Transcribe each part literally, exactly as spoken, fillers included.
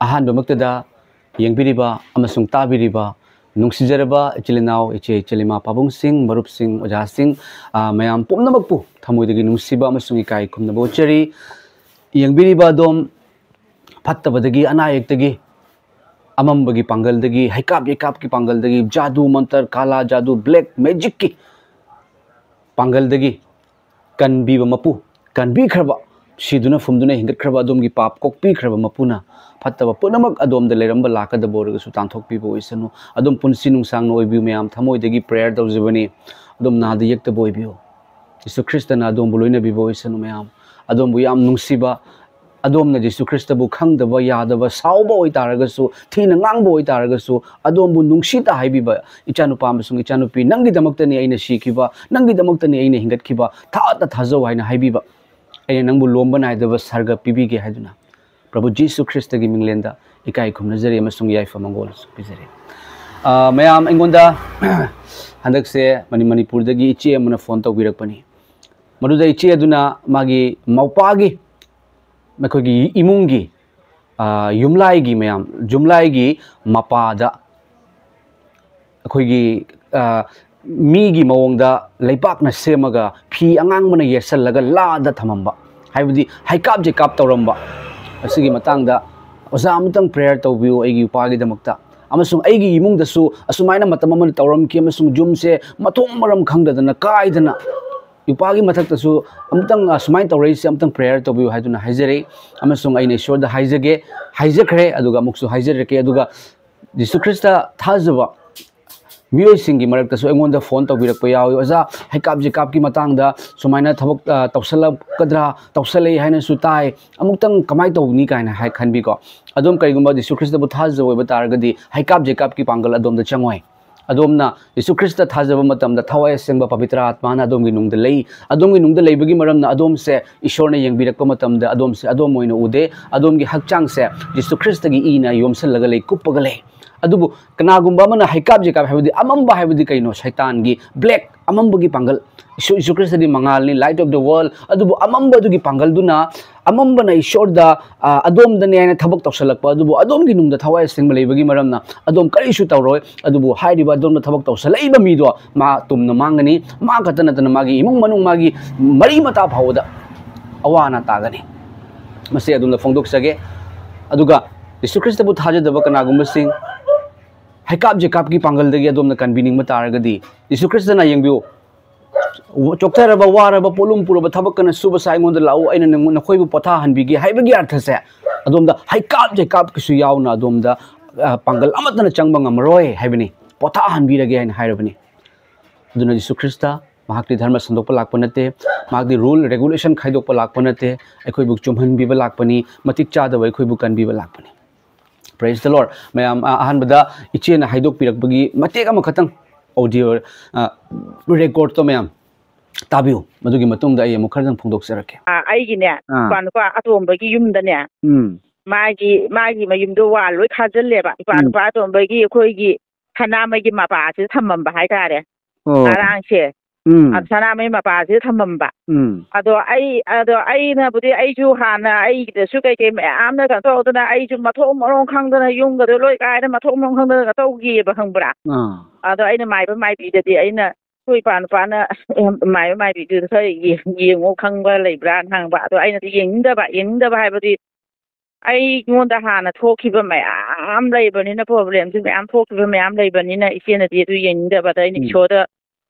ꯑꯍꯥꯟꯕꯃꯛꯇꯗ ꯌꯦꯡꯕꯤꯔꯤꯕ ꯑꯃꯁꯨꯡ ꯇꯥꯕꯤꯔꯤꯕ ꯅꯨꯡꯁꯤꯖꯔꯕ ꯏꯆꯤꯜ ꯏꯅꯥꯎ, ꯏꯆꯦ ꯏꯆꯤꯜ ꯏꯃꯥ, ꯄꯥꯕꯨꯡꯁꯤꯡ, ꯃꯔꯨꯞꯁꯤꯡ, ꯑꯣꯖꯥꯁꯤꯡ, ꯑ, ꯃꯌꯥꯝ ꯄꯨꯝꯅꯃꯛꯄꯨ ꯊꯃꯣꯏꯗꯒꯤ ꯅꯨꯡꯁꯤꯕ ꯑꯃꯁꯨꯡ ꯏꯀꯥꯏ ꯈꯨꯝꯅꯕ ꯎꯠꯆꯔꯤ꯫ ꯌꯦꯡꯕꯤꯔꯤꯕ ꯑꯗꯣꯝ ꯐꯠꯇꯕꯗꯒꯤ, ꯑꯅꯥ ꯑꯌꯦꯛꯇꯒꯤ, ꯑꯃꯝꯕꯒꯤ ꯄꯥꯡꯒꯜꯗꯒꯤ, ꯍꯩꯀꯥꯞ ꯌꯩꯀꯥꯞꯀꯤ ꯄꯥꯡꯒꯜꯗꯒꯤ, ꯖꯥꯗꯨ ꯃꯟꯇꯔ, ꯀꯥꯂꯥ ꯖꯥꯗꯨ, ꯕ꯭ꯂꯦꯛ ꯃꯦꯖꯤꯛꯀꯤ ꯄꯥꯡꯒꯜꯗꯒꯤ ꯀꯟꯕꯤꯕ ꯃꯄꯨ, ꯀꯟꯕꯤꯈ꯭ꯔꯕ, ꯁꯤꯗꯨꯅ ꯐꯨꯝꯗꯨꯅ ꯍꯤꯡꯒꯠꯈ꯭ꯔꯕ ꯑꯗꯣꯝꯒꯤ ꯄꯥꯞ ꯀꯣꯛꯄꯤꯈ꯭ꯔꯕ ꯃꯄꯨꯅ ꯐꯠꯇꯕ ꯄꯨꯝꯅꯃꯛ ꯑꯗꯣꯝꯗ ꯂꯩꯔꯝꯕ ꯂꯥꯛꯀꯗꯕ ꯑꯣꯏꯔꯒꯁꯨ ꯇꯥꯟꯊꯣꯛꯄꯤꯕ ꯑꯣꯏꯁꯅꯨ꯫ ꯑꯗꯣꯝ ꯄꯨꯟꯁꯤ ꯅꯨꯡꯁꯥꯡꯅ ꯑꯣꯏꯕꯤꯌꯨ꯫ ꯃꯌꯥꯝ ꯊꯃꯣꯏꯗꯒꯤ ꯄ꯭ꯔꯦꯌꯔ ꯇꯧꯖꯕꯅꯤ꯫ ꯑꯗꯣꯝ ꯅꯥꯗ ꯌꯦꯛꯇꯕ ꯑꯣꯏꯕꯤꯌꯨ꯫ ꯌꯤꯁꯨ ꯈ꯭ꯔꯤꯁꯇꯅ ꯑꯗꯣꯝꯕꯨ ꯂꯣꯏꯅꯕꯤꯕ ꯑꯣꯏꯁꯅꯨ꯫ ꯃꯌꯥꯝ ꯑꯗꯣꯝꯕꯨ ꯌꯥꯝ ꯅꯨꯡꯁꯤꯕ, ꯑꯗꯣꯝꯅ ꯖꯤꯁꯨ ꯈ꯭ꯔꯤꯁꯇꯕꯨ ꯈꯪꯗꯕ ꯌꯥꯗꯕ, ꯁꯥꯎꯕ ꯑꯣꯏꯇꯥꯔꯒꯁꯨ, ꯊꯤꯅ ꯉꯥꯡꯕ ꯑꯣꯏꯇꯥꯔꯒꯁꯨ, ꯑꯗꯣꯝꯕꯨ ꯅꯨꯡꯁꯤ ꯇꯥ ꯍꯥꯏꯕꯤꯕ ꯏꯆꯥꯅꯨꯄꯥ ꯑꯃꯁꯨꯡ ꯏꯆꯥꯅꯨꯄꯤ, ꯅꯪꯒꯤꯗꯃꯛꯇꯅꯤ ꯑꯩꯅ ꯁꯤꯈꯤꯕ, ꯅꯪꯒꯤꯗꯃꯛꯇꯅꯤ ꯑꯩꯅ ꯍꯤꯡꯒꯠꯈꯤꯕ, ꯊꯥꯖ ꯊꯥꯖꯧ ꯍꯥꯏꯅ ꯍꯥꯏꯕꯤꯕ, ꯑꯩꯅ ꯅꯪꯕꯨ ꯂꯣꯝꯕ ꯅꯥꯏꯗꯕ ꯁꯔꯒ ꯄꯤꯕꯤꯒꯦ ꯍꯥꯏꯗꯨꯅ ꯄ꯭ꯔꯚꯨ ꯖꯤꯁꯨ ꯈ꯭ꯔꯤꯁꯇꯒꯤ ꯃꯤꯡꯂꯦꯟꯗ ꯏꯀꯥꯏ ꯈꯨꯝꯅꯖꯔꯤ ꯑꯃꯁꯨꯡ ꯌꯥꯏꯐ ꯃꯪꯒꯣꯜꯁꯨ ꯄꯤꯖꯔꯤ꯫ ꯑ, ꯃꯌꯥꯝ, ꯑꯩꯉꯣꯟꯗ ꯍꯟꯗꯛꯁꯦ ꯃꯅꯤ-, ꯃꯅꯤꯄꯨꯔꯗꯒꯤ ꯏꯆꯦ ꯑꯃꯅ ꯐꯣꯟ ꯇꯧꯕꯤꯔꯛꯄꯅꯤ꯫ ꯃꯗꯨꯗ ꯏꯆꯦ ꯑꯗꯨꯅ ꯃꯥꯒꯤ ꯃꯧꯄꯥꯒꯤ, ꯑꯩꯈꯣꯏꯒꯤ ꯏꯃꯨꯡꯒꯤ, ꯑ, ꯌꯨꯝꯂꯥꯏꯒꯤ ꯃꯌꯥꯝ, ꯌꯨꯝꯂꯥꯏꯒꯤ ꯃꯄꯥꯗ ꯑꯩꯈꯣꯏꯒꯤ, ꯑ, ꯃꯤꯒꯤ ꯃꯑꯣꯡꯗ ꯂꯩꯕꯥꯛꯅ ꯁꯦꯝꯃꯒ ꯐꯤ ꯑꯉꯥꯡꯕꯅ ꯌꯦꯠꯁꯜꯂꯒ ꯂꯥꯗ ꯊꯝꯃꯝꯕ, ꯍꯥꯏꯕꯗꯤ ꯍꯩꯀꯥꯞ ꯖꯩꯀꯥꯞ ꯇꯧꯔꯝꯕ, ꯑꯁꯤꯒꯤ ꯃꯇꯥꯡꯗ ꯑꯣꯖꯥ ꯑꯃꯇꯪ ꯄ꯭ꯔꯦꯌꯔ ꯇꯧꯕꯤꯌꯨ ꯑꯩꯒꯤ ꯏꯄꯥꯒꯤꯗꯃꯛꯇ꯫ ꯑꯃꯁꯨꯡ ꯑꯩꯒꯤ ꯏꯃꯨꯡꯗꯁꯨ ꯑꯁꯨꯃꯥꯏꯅ ꯃꯇꯝ ꯑꯃꯗ ꯇꯧꯔꯝꯈꯤ ꯑꯃꯁꯨꯡ ꯌꯨꯝꯁꯦ ꯃꯊꯣꯡ ꯃꯔꯝ ꯈꯪꯗꯗꯅ ꯀꯥꯏꯗꯅ ꯏꯄꯥꯒꯤ ꯃꯊꯛꯇꯁꯨ ꯑꯃꯨꯛꯇꯪ, ꯑ, ꯁꯨꯃꯥꯏꯅ ꯇꯧꯔꯛꯏꯁꯦ ꯑꯃꯨꯛꯇꯪ ꯄ꯭ꯔꯦꯌꯔ ꯇꯧꯕꯤꯌꯨ ꯍꯥꯏꯗꯨꯅ ꯍꯥꯏꯖꯔꯦ꯫ ꯑꯃꯁꯨꯡ ꯑꯩꯅ ꯏꯁꯣꯔꯗ ꯍꯥꯏꯖꯒꯦ, ꯍꯥꯏꯖꯈ꯭ꯔꯦ, ꯑꯗꯨꯒ ꯑꯃꯨꯛꯁꯨ ꯍꯥꯏꯖꯔꯛꯀꯦ꯫ ꯑꯗꯨꯒ ꯖꯤꯁꯨ ꯈ꯭ꯔꯤꯁꯇ ꯊꯥꯖꯕ ꯃꯤꯑꯣꯏꯁꯤꯡꯒꯤ ꯃꯔꯛꯇꯁꯨ ꯑꯩꯉꯣꯟꯗ ꯐꯣꯟ ꯇꯧꯕꯤꯔꯛꯄ ꯌꯥꯎꯏ, "ꯑꯣꯖꯥ, ꯍꯩꯀꯥꯞ ꯖꯩꯀꯥꯞꯀꯤ ꯃꯇꯥꯡꯗ ꯁꯨꯃꯥꯏꯅ ꯊꯕꯛ, ꯑ, ꯇꯧꯁꯜꯂꯛꯀꯗ꯭ꯔꯥ, ꯇꯧꯁꯜꯂꯛꯏ ꯍꯥꯏꯅꯁꯨ ꯇꯥꯏ, ꯑꯃꯨꯛꯇꯪ ꯀꯃꯥꯏꯅ ꯇꯧꯅꯤ?" ꯀꯥꯏꯅ ꯍꯥꯏ ꯈꯟꯕꯤꯀꯣ꯫ ꯑꯗꯣꯝ ꯀꯔꯤꯒꯨꯝꯕ ꯖꯤꯁꯨ ꯈ꯭ꯔꯤꯁꯇꯕꯨ ꯊꯥꯖꯕ ꯑꯣꯏꯕ ꯇꯥꯔꯒꯗꯤ ꯍꯩꯀꯥꯞ ꯖꯩꯀꯥꯞꯀꯤ ꯄꯥꯡꯒꯜ ꯑꯗꯣꯝꯗ ꯆꯪꯉꯣꯏ꯫ ꯑꯗꯣꯝꯅ ꯖꯤꯁꯨ ꯈ꯭ꯔꯤꯁꯇ ꯊꯥꯖꯕ ꯃꯇꯝꯗ ꯊꯋꯥꯏ ꯑꯁꯦꯡꯕ ꯄꯕꯤꯇ꯭ꯔ ꯑꯥꯠꯃꯥꯅ ꯑꯗꯣꯝꯒꯤ ꯅꯨꯡꯗ ꯂꯩ꯫ ꯑꯗꯣꯝꯒꯤ ꯅꯨꯡꯗ ꯂꯩꯕꯒꯤ ꯃꯔꯝꯅ ꯑꯗꯣꯝꯁꯦ ꯏꯁꯣꯔꯅ ꯌꯦꯡꯕꯤꯔꯛꯄ ꯃꯇꯝꯗ ꯑꯗꯣꯝꯁꯦ ꯑꯗꯣꯝ ꯑꯣꯏꯅ ꯎꯗꯦ꯫ ꯑꯗꯣꯝꯒꯤ ꯍꯛꯆꯥꯡꯁꯦ ꯖꯤꯁꯨ ꯈ꯭ꯔꯤꯁꯇꯒꯤ ꯏꯅ ꯌꯣꯝꯁꯤꯜꯂꯒ ꯂꯩ, ꯀꯨꯞꯄꯒ ꯂꯩ꯫ ꯑꯗꯨꯕꯨ ꯀꯅꯥꯒꯨꯝꯕ ꯑꯃꯅ ꯍꯩꯀꯥꯞ ꯖꯩꯀꯥꯞ ꯍꯥꯏꯕꯗꯤ ꯑꯃꯝꯕ ꯍꯥꯏꯕꯗꯤ ꯀꯩꯅꯣ? ꯁꯩꯇꯥꯟꯒꯤ ꯕ꯭ꯂꯦꯛ ꯑꯃꯝꯕꯒꯤ ꯄꯥꯡꯒꯜ, ꯏꯁꯨ ꯏꯁꯨ ꯈ꯭ꯔꯤꯁꯇꯗꯤ ꯃꯉꯥꯜꯅꯤ, light of the world, ꯑꯗꯨꯕꯨ ꯑꯃꯝꯕ ꯑꯗꯨꯒꯤ ꯄꯥꯡꯒꯜꯗꯨꯅ, ꯑꯃꯝꯕꯅ ꯏꯁꯣꯔꯗ, ꯑ, ꯑꯗꯣꯝꯗꯅꯦ ꯍꯥꯏꯅ ꯊꯕꯛ ꯇꯧꯁꯜꯂꯛꯄ, ꯑꯗꯨꯕꯨ ꯑꯗꯣꯝꯒꯤ ꯅꯨꯡꯗ ꯊꯋꯥꯏ ꯑꯁꯦꯡꯕ ꯂꯩꯕꯒꯤ ꯃꯔꯝꯅ ꯑꯗꯣꯝ ꯀꯔꯤꯁꯨ ꯇꯧꯔꯣꯏ꯫ ꯑꯗꯨꯕꯨ ꯍꯥꯏꯔꯤꯕ ꯑꯗꯣꯝꯅ ꯊꯕꯛ ꯇꯧꯁꯜꯂꯛꯏꯕ ꯃꯤꯗꯣ ꯃꯥ ꯇꯨꯝꯅ ꯃꯥꯡꯒꯅꯤ꯫ ꯃꯥ ꯈꯛꯇ ꯅꯠꯇꯅ ꯃꯥꯒꯤ ꯏꯃꯨꯡ ꯃꯅꯨꯡ, ꯃꯥꯒꯤ ꯃꯔꯤ ꯃꯇꯥ ꯐꯥꯎꯕꯗ ꯑꯋꯥ ꯑꯅꯥ ꯇꯥꯒꯅꯤ꯫ ꯃꯁꯤ ꯑꯗꯣꯝꯗ ꯐꯣꯡꯗꯣꯛꯆꯒꯦ꯫ ꯑꯗꯨꯒ ꯌꯤꯁꯨ ꯈ꯭ꯔꯤꯁꯇꯕꯨ ꯊꯥꯖꯗꯕ ꯀꯅꯥꯒꯨꯝꯕꯁꯤꯡ ꯍꯩꯀꯥꯞ ꯖꯦꯀꯥꯞꯀꯤ ꯄꯥꯡꯒꯜꯗꯒꯤ ꯑꯗꯣꯝꯅ ꯀꯟꯕꯤꯅꯤꯡꯕ ꯇꯥꯔꯒꯗꯤ, ꯌꯤꯁꯨ ꯈ꯭ꯔꯤꯁꯇꯅ ꯌꯦꯡꯕꯤꯌꯨ, ꯆꯣꯛꯊꯔꯕ, ꯋꯥꯔꯕ, ꯄꯣꯠꯂꯨꯝ ꯄꯨꯔꯕ ꯊꯕꯛ ꯀꯟꯅ ꯁꯨꯕ ꯁꯥ ꯑꯩꯉꯣꯟꯗ ꯂꯥꯛꯎ, ꯑꯩꯅ ꯅꯪ-, ꯅꯈꯣꯏꯕꯨ ꯄꯣꯊꯥꯍꯟꯕꯤꯒꯦ ꯍꯥꯏꯕꯒꯤ ꯑꯔꯊꯁꯦ ꯑꯗꯣꯝꯗ ꯍꯩꯀꯥꯞ ꯖꯩꯀꯥꯞꯀꯤꯁꯨ ꯌꯥꯎꯅ ꯑꯗꯣꯝꯗ, ꯑ, ꯄꯥꯡꯒꯜ ꯑꯃꯠꯇꯅ ꯆꯪꯕ ꯉꯝꯃꯔꯣꯏ ꯍꯥꯏꯕꯅꯤ꯫ ꯄꯣꯊꯥꯍꯟꯕꯤꯔꯒꯦ ꯍꯥꯏꯅ ꯍꯥꯏꯔꯕꯅꯤ꯫ ꯑꯗꯨꯅ ꯌꯤꯁꯨ ꯈ꯭ꯔꯤꯁꯇ ꯃꯍꯥꯛꯇꯤ ꯙꯔꯃ ꯁꯟꯗꯣꯛꯄ ꯂꯥꯛꯄ ꯅꯠꯇꯦ, ꯃꯍꯥꯛꯇꯤ rule regulation ꯈꯥꯏꯗꯣꯛꯄ ꯂꯥꯛꯄ ꯅꯠꯇꯦ, ꯑꯩꯈꯣꯏꯕꯨ ꯆꯨꯝꯍꯟꯕꯤꯕ ꯂꯥꯛꯄꯅꯤ, ꯃꯇꯤꯛ ꯆꯥꯗꯕ ꯑꯩꯈꯣꯏꯕꯨ ꯀꯟꯕꯤꯕ ꯂꯥꯛꯄꯅꯤ꯫ Praise the Lord꯫ ꯃꯌꯥꯝ, ꯑ, ꯑꯍꯥꯟꯕꯗ ꯏꯆꯦꯅ ꯍꯥꯏꯗꯣꯛꯄꯤꯔꯛꯄꯒꯤ ꯃꯇꯦꯛ ꯑꯃꯈꯛꯇꯪ audio, ꯑ, record ꯇꯣ ꯃꯌꯥꯝ ꯇꯥꯕꯤꯌꯨ꯫ ꯃꯗꯨꯒꯤ ꯃꯇꯨꯡꯗ ꯑꯩ ꯑꯃꯨꯛ ꯈꯔꯗꯪ ꯐꯣꯡꯗꯣꯛꯆꯔꯛꯀꯦ꯫ ꯑꯥ, ꯑꯩꯒꯤꯅꯦ, ꯑꯥ꯫ ꯅꯨꯄꯥ, ꯅꯨꯄꯥ ꯑꯇꯣꯝꯕꯒꯤ ꯌꯨꯝꯗꯅꯦ, ꯎꯝ꯫ ꯃꯥꯒꯤ, ꯃꯥꯒꯤ ꯃꯌꯨꯝꯗꯣ wall ꯂꯣꯏ ꯈꯥꯖꯤꯜꯂꯦꯕ꯫ ꯅꯨꯄꯥ, ꯎꯝ꯫ ꯅꯨꯄꯥ ꯑꯇꯣꯝꯕꯒꯤ ꯑꯩꯈꯣꯏꯒꯤ ꯁꯅꯥꯃꯩꯒꯤ ꯃꯄꯥꯁꯤꯗ ꯊꯝꯃꯝꯕ ꯍꯥꯏꯇꯥꯔꯦ꯫ ꯑꯣ꯫ ꯉꯔꯥꯡꯁꯦ꯫ ꯎꯝ꯫ ꯑ, ꯁꯅꯥꯃꯩ ꯃꯄꯥꯁꯤꯗ ꯊꯝꯃꯝꯕ꯫ ꯎꯝ꯫ ꯑꯗꯣ ꯑꯩ, ꯑꯗꯣ ꯑꯩꯅꯕꯨꯗꯤ, ꯑꯩꯁꯨ ꯍꯥꯟꯅ ꯑꯩꯒꯤꯗꯁꯨ ꯀꯩꯀꯩ ꯃꯌꯥꯝꯅ ꯀꯩꯅꯣ ꯇꯧꯗꯅ, ꯑꯩꯁꯨ ꯃꯊꯣꯡ ꯃꯔꯣꯡ ꯈꯪꯗꯅ ꯌꯨꯝꯒꯗꯣ ꯂꯣꯏ ꯀꯥꯏꯅ ꯃꯊꯣꯡ ꯃꯔꯣꯡ ꯈꯪꯗꯅ ꯀꯩꯅꯣ ꯇꯧꯈꯤꯑꯕ, ꯈꯪꯕ꯭ꯔꯥ? ꯑꯥ꯫ ꯑꯗꯣ ꯑꯩꯅ ꯃꯥꯏꯕ ꯃꯥꯏꯕꯤꯗꯗꯤ, ꯑꯩꯅ ꯑꯩꯈꯣꯏ ꯏꯄꯥ ꯅꯨꯄꯥꯅ, ꯑꯦ, ꯃꯥꯏꯕ ꯃꯥꯏꯕꯤꯗꯨꯗ ꯈꯔ ꯌꯦꯡ-, ꯌꯦꯡꯉꯣ ꯈꯪꯕ ꯂꯩꯕ꯭ꯔꯥꯅ ꯍꯪꯕ꯫ ꯑꯗꯣ ꯑꯩꯅꯗꯤ ꯌꯦꯡꯅꯤꯡꯗꯕ, ꯌꯦꯡꯅꯤꯡꯗꯕ ꯍꯥꯏꯕꯗꯤ ꯑꯩꯉꯣꯟꯗ ꯍꯥꯟꯅ ꯊꯣꯛꯈꯤꯕ ꯃꯌꯥꯝ ꯂꯩꯕꯅꯤꯅ, problemꯁꯨ ꯃꯌꯥꯝ ꯊꯣꯛꯈꯤꯕ ꯃꯌꯥꯝ ꯂꯩꯕꯅꯤꯅ, ꯏꯆꯦꯅꯗꯤ ꯑꯗꯨ ꯌꯦꯡꯅꯤꯡꯗꯕ꯫ ꯑꯗ ꯑꯩꯅ ꯎꯝ꯫ ꯏꯁꯣꯔꯗ,